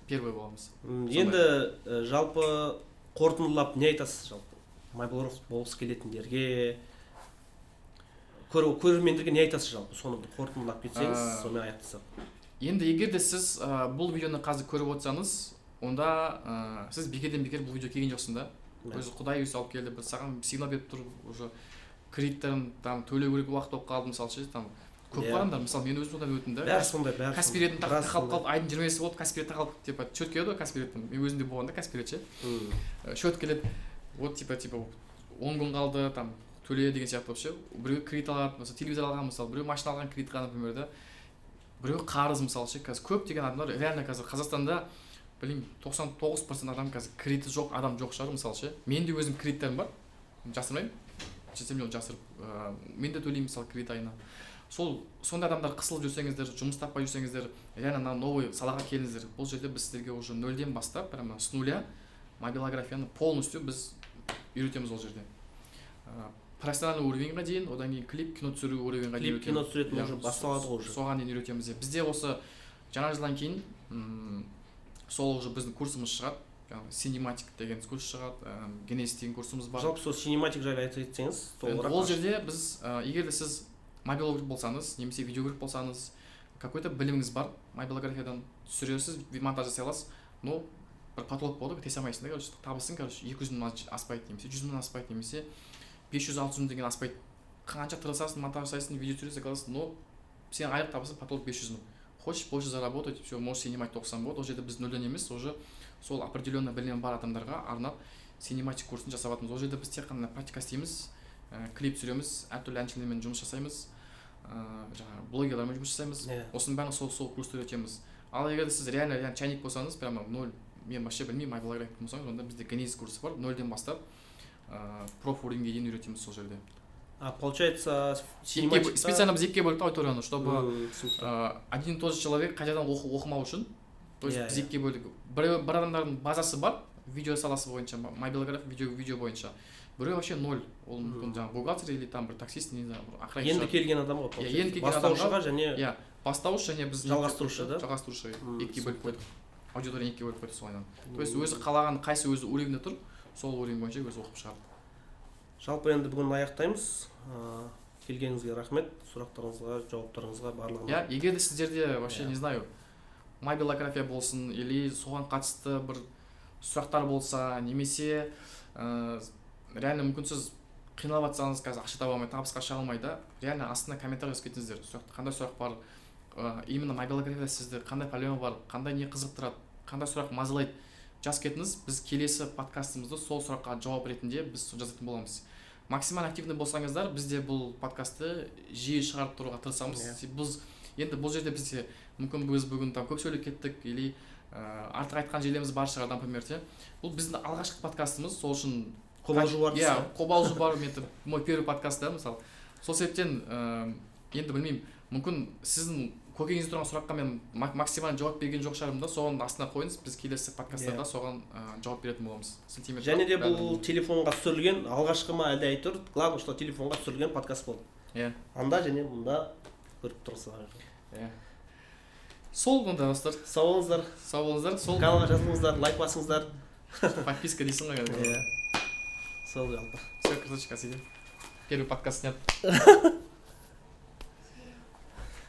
первый боламыз. Сондай. Енді жалпы қорытындылап не айтасыз жалпы мобилограф болғысы келетіндерге, көрермендерге не айтасыз жалпы? Соны бір қорытындылап кетсеңіз, сонымен аяқтасақ. Енді егер де сіз бұл видеоны қазір көріп отырсаңыз, онда сіз бекерден бекер бұл видео келген жоқсың да. Өзі құдай өзі алып келді, бір саған сигнал беріп тұр. Уже кредиттерін там төлеу керек уақыт болып қалды, мысалы ше, там көп қой адамдар. Мысалы, мен өзім содан өттім да. Бәрі сондай, бәрі Каспи сондай. Редін Біраз тақалып сондай. қалып, айдың 20-сы болды, Каспи Ред тақалып, типа счет келеді ғой Каспи Редтен, мен өзімде болған да Каспи Ред ше. Счет келеді, вот типа 10 күн қалды там төле деген сияқты болып ше. Біреу кредит алады, мысалы, телевизор алған, мысалы, біреу машина алған кредитқа, например, да, біреу қарыз, мысалы ше. Қазір көптеген адамдар реально, қазір Қазақстанда, білмеймін, 99% адам, қазір кредиті жоқ адам жоқ шығар, мысалы ше. Менің де өзім кредиттерім бар, жасырмаймын, жетсем миллион жасырып, мен де төлеймін, мысалы, кредит айына. Сол сондай адамдар қысылып жүрсеңіздер, жұмыс таппай жүрсеңіздер, реально мына новый салаға келіңіздер. Бұл жерде біз сіздерге уже нөлден бастап, прямо с нуля мобилографияны полностью біз үйретеміз. Ол жерде профессиональный уровеньға дейін, одан кейін клип, кино түсіру уровеньға дейін Клип, кино үйретеміз. түсіретін Иә, уже басталады ғой уже. Соған дейін үйретеміз, иә. Бізде осы жаңа жылдан кейін сол уже біздің курсымыз шығады, жаңағы синематик деген курс шығады, генезис деген курсымыз бар. Жалпы сол синематик жайлы айта кетсеңіз толығырақ. Ол жерде біз егер де сіз мобилограф болсаңыз немесе видеограф болсаңыз, какой то біліміңіз бар мобилографиядан, түсіресіз, монтаж жасай аласыз, но бір потолок болады ғой, тесе алмайсың да, короче, табысың, короче, 200 мыңнан аспайды немесе 100 мыңнан аспайды немесе 500-600 мың теңгеден аспайды. Қанша тырысасың, монтаж жасайсың, видео түсіресің, қыласың, но Сен айлық табысың потолок 500 000, хочешь больше заработать, все, можешь синематик оқысаң болады. Ол жерде біз нөлден емес, уже сол определенный білімі бар адамдарға арнап синематик курсын жасап жатырмыз. Ол жерде біз тек қана практика істейміз, клип түсіреміз, әртүрлі әншілермен жұмыс жасаймыз, жаңағы блогерлермен жұмыс жасаймыз. Осының бәрін сол курста үйретеміз. Ал егер де сіз реально чайник болсаңыз, прямо ноль, мен вообще білмеймін мобилография болсаңыз, онда бізде генезис курсы бар, нөлден бастап проф уровеньге дейін үйретеміз сол жерде. А получается, Специально біз екіге бөлдік аудиторияны, чтобы Түсінікті. Один и тот же человек қайтадан оқымау үшін. То есть біз екіге бөлдік. Бір адамдардың базасы бар видео саласы бойынша, мобилограф, видео бойынша, біреу вообще ноль, ол мүмкін жаңағы бухгалтер или там бір таксист, не знаю, бір охранник Енді шығар. келген адам ғой, Иә, получается. енді келген Бастаушыға және Иә, бастауыш және біз жалғастырушы, да? Жалғастырушы. Екіге бөліп Түсінікті. қойдық аудиторияны, екіге бөліп қойдық солайынан. То есть өзі қалаған, қайсы өзі уровеньде тұр, сол уровень бойынша өзі оқып шығады. Жалпы, енді бүгін аяқтаймыз. Келгеніңізге рахмет, сұрақтарыңызға, жауаптарыңызға, барлығына. Иә, егер де сіздерде вообще, не знаю, мобилография болсын или соған қатысты бір сұрақтар болса немесе реально мүмкін сіз қиналып жатсаңыз қазір, ақша таба алмай, табысқа шыға алмай да, реально астына комментарий жазып кетіңіздер. Сұрақ, қандай сұрақ бар, именно мобилографияда сізде қандай проблема бар, қандай не қызықтырады, қандай сұрақ мазалайды, жазып кетіңіз. Біз келесі подкастымызды сол сұраққа жауап ретінде біз жазатын боламыз. Максимально активный болсаңыздар, біз де бұл подкастты жиі шығарып тұруға тырысамыз. Біз енді бұл жерде бізде мүмкін біз бүгін там көп сөйлеп кеттік или артық айтқан жерлеріміз бар шығар, например, ше. Бұл біздің алғашқы подкастымыз, сол үшін Қобалжу бар Иә, дейсіз ғой. қобалжу бар. Мен это мой первый подкаст да, мысалы. Сол себептен енді білмеймін, мүмкін сіздің көкейіңізде тұрған сұраққа мен максимально жауап берген жоқ шығармын да, соның астына қойыңыз, біз келесі подкасттарда соған жауап беретін боламыз. Сілтеме Және де бәрін. бұл телефонға түсірілген алғашқы ма, әлде әйтеуір, главное, что телефонға түсірілген подкаст болды. Анда және мұнда көріп тұрсыздар. Иә, сол онда, достар. Сау болыңыздар. Сау болыңыздар, сол. Каналға жазылыңыздар, лайк басыңыздар. Подписка дейсің ғой кәдімгі. Иә, сол жалпы. Все, красавчик, сидим, первый подкаст снят.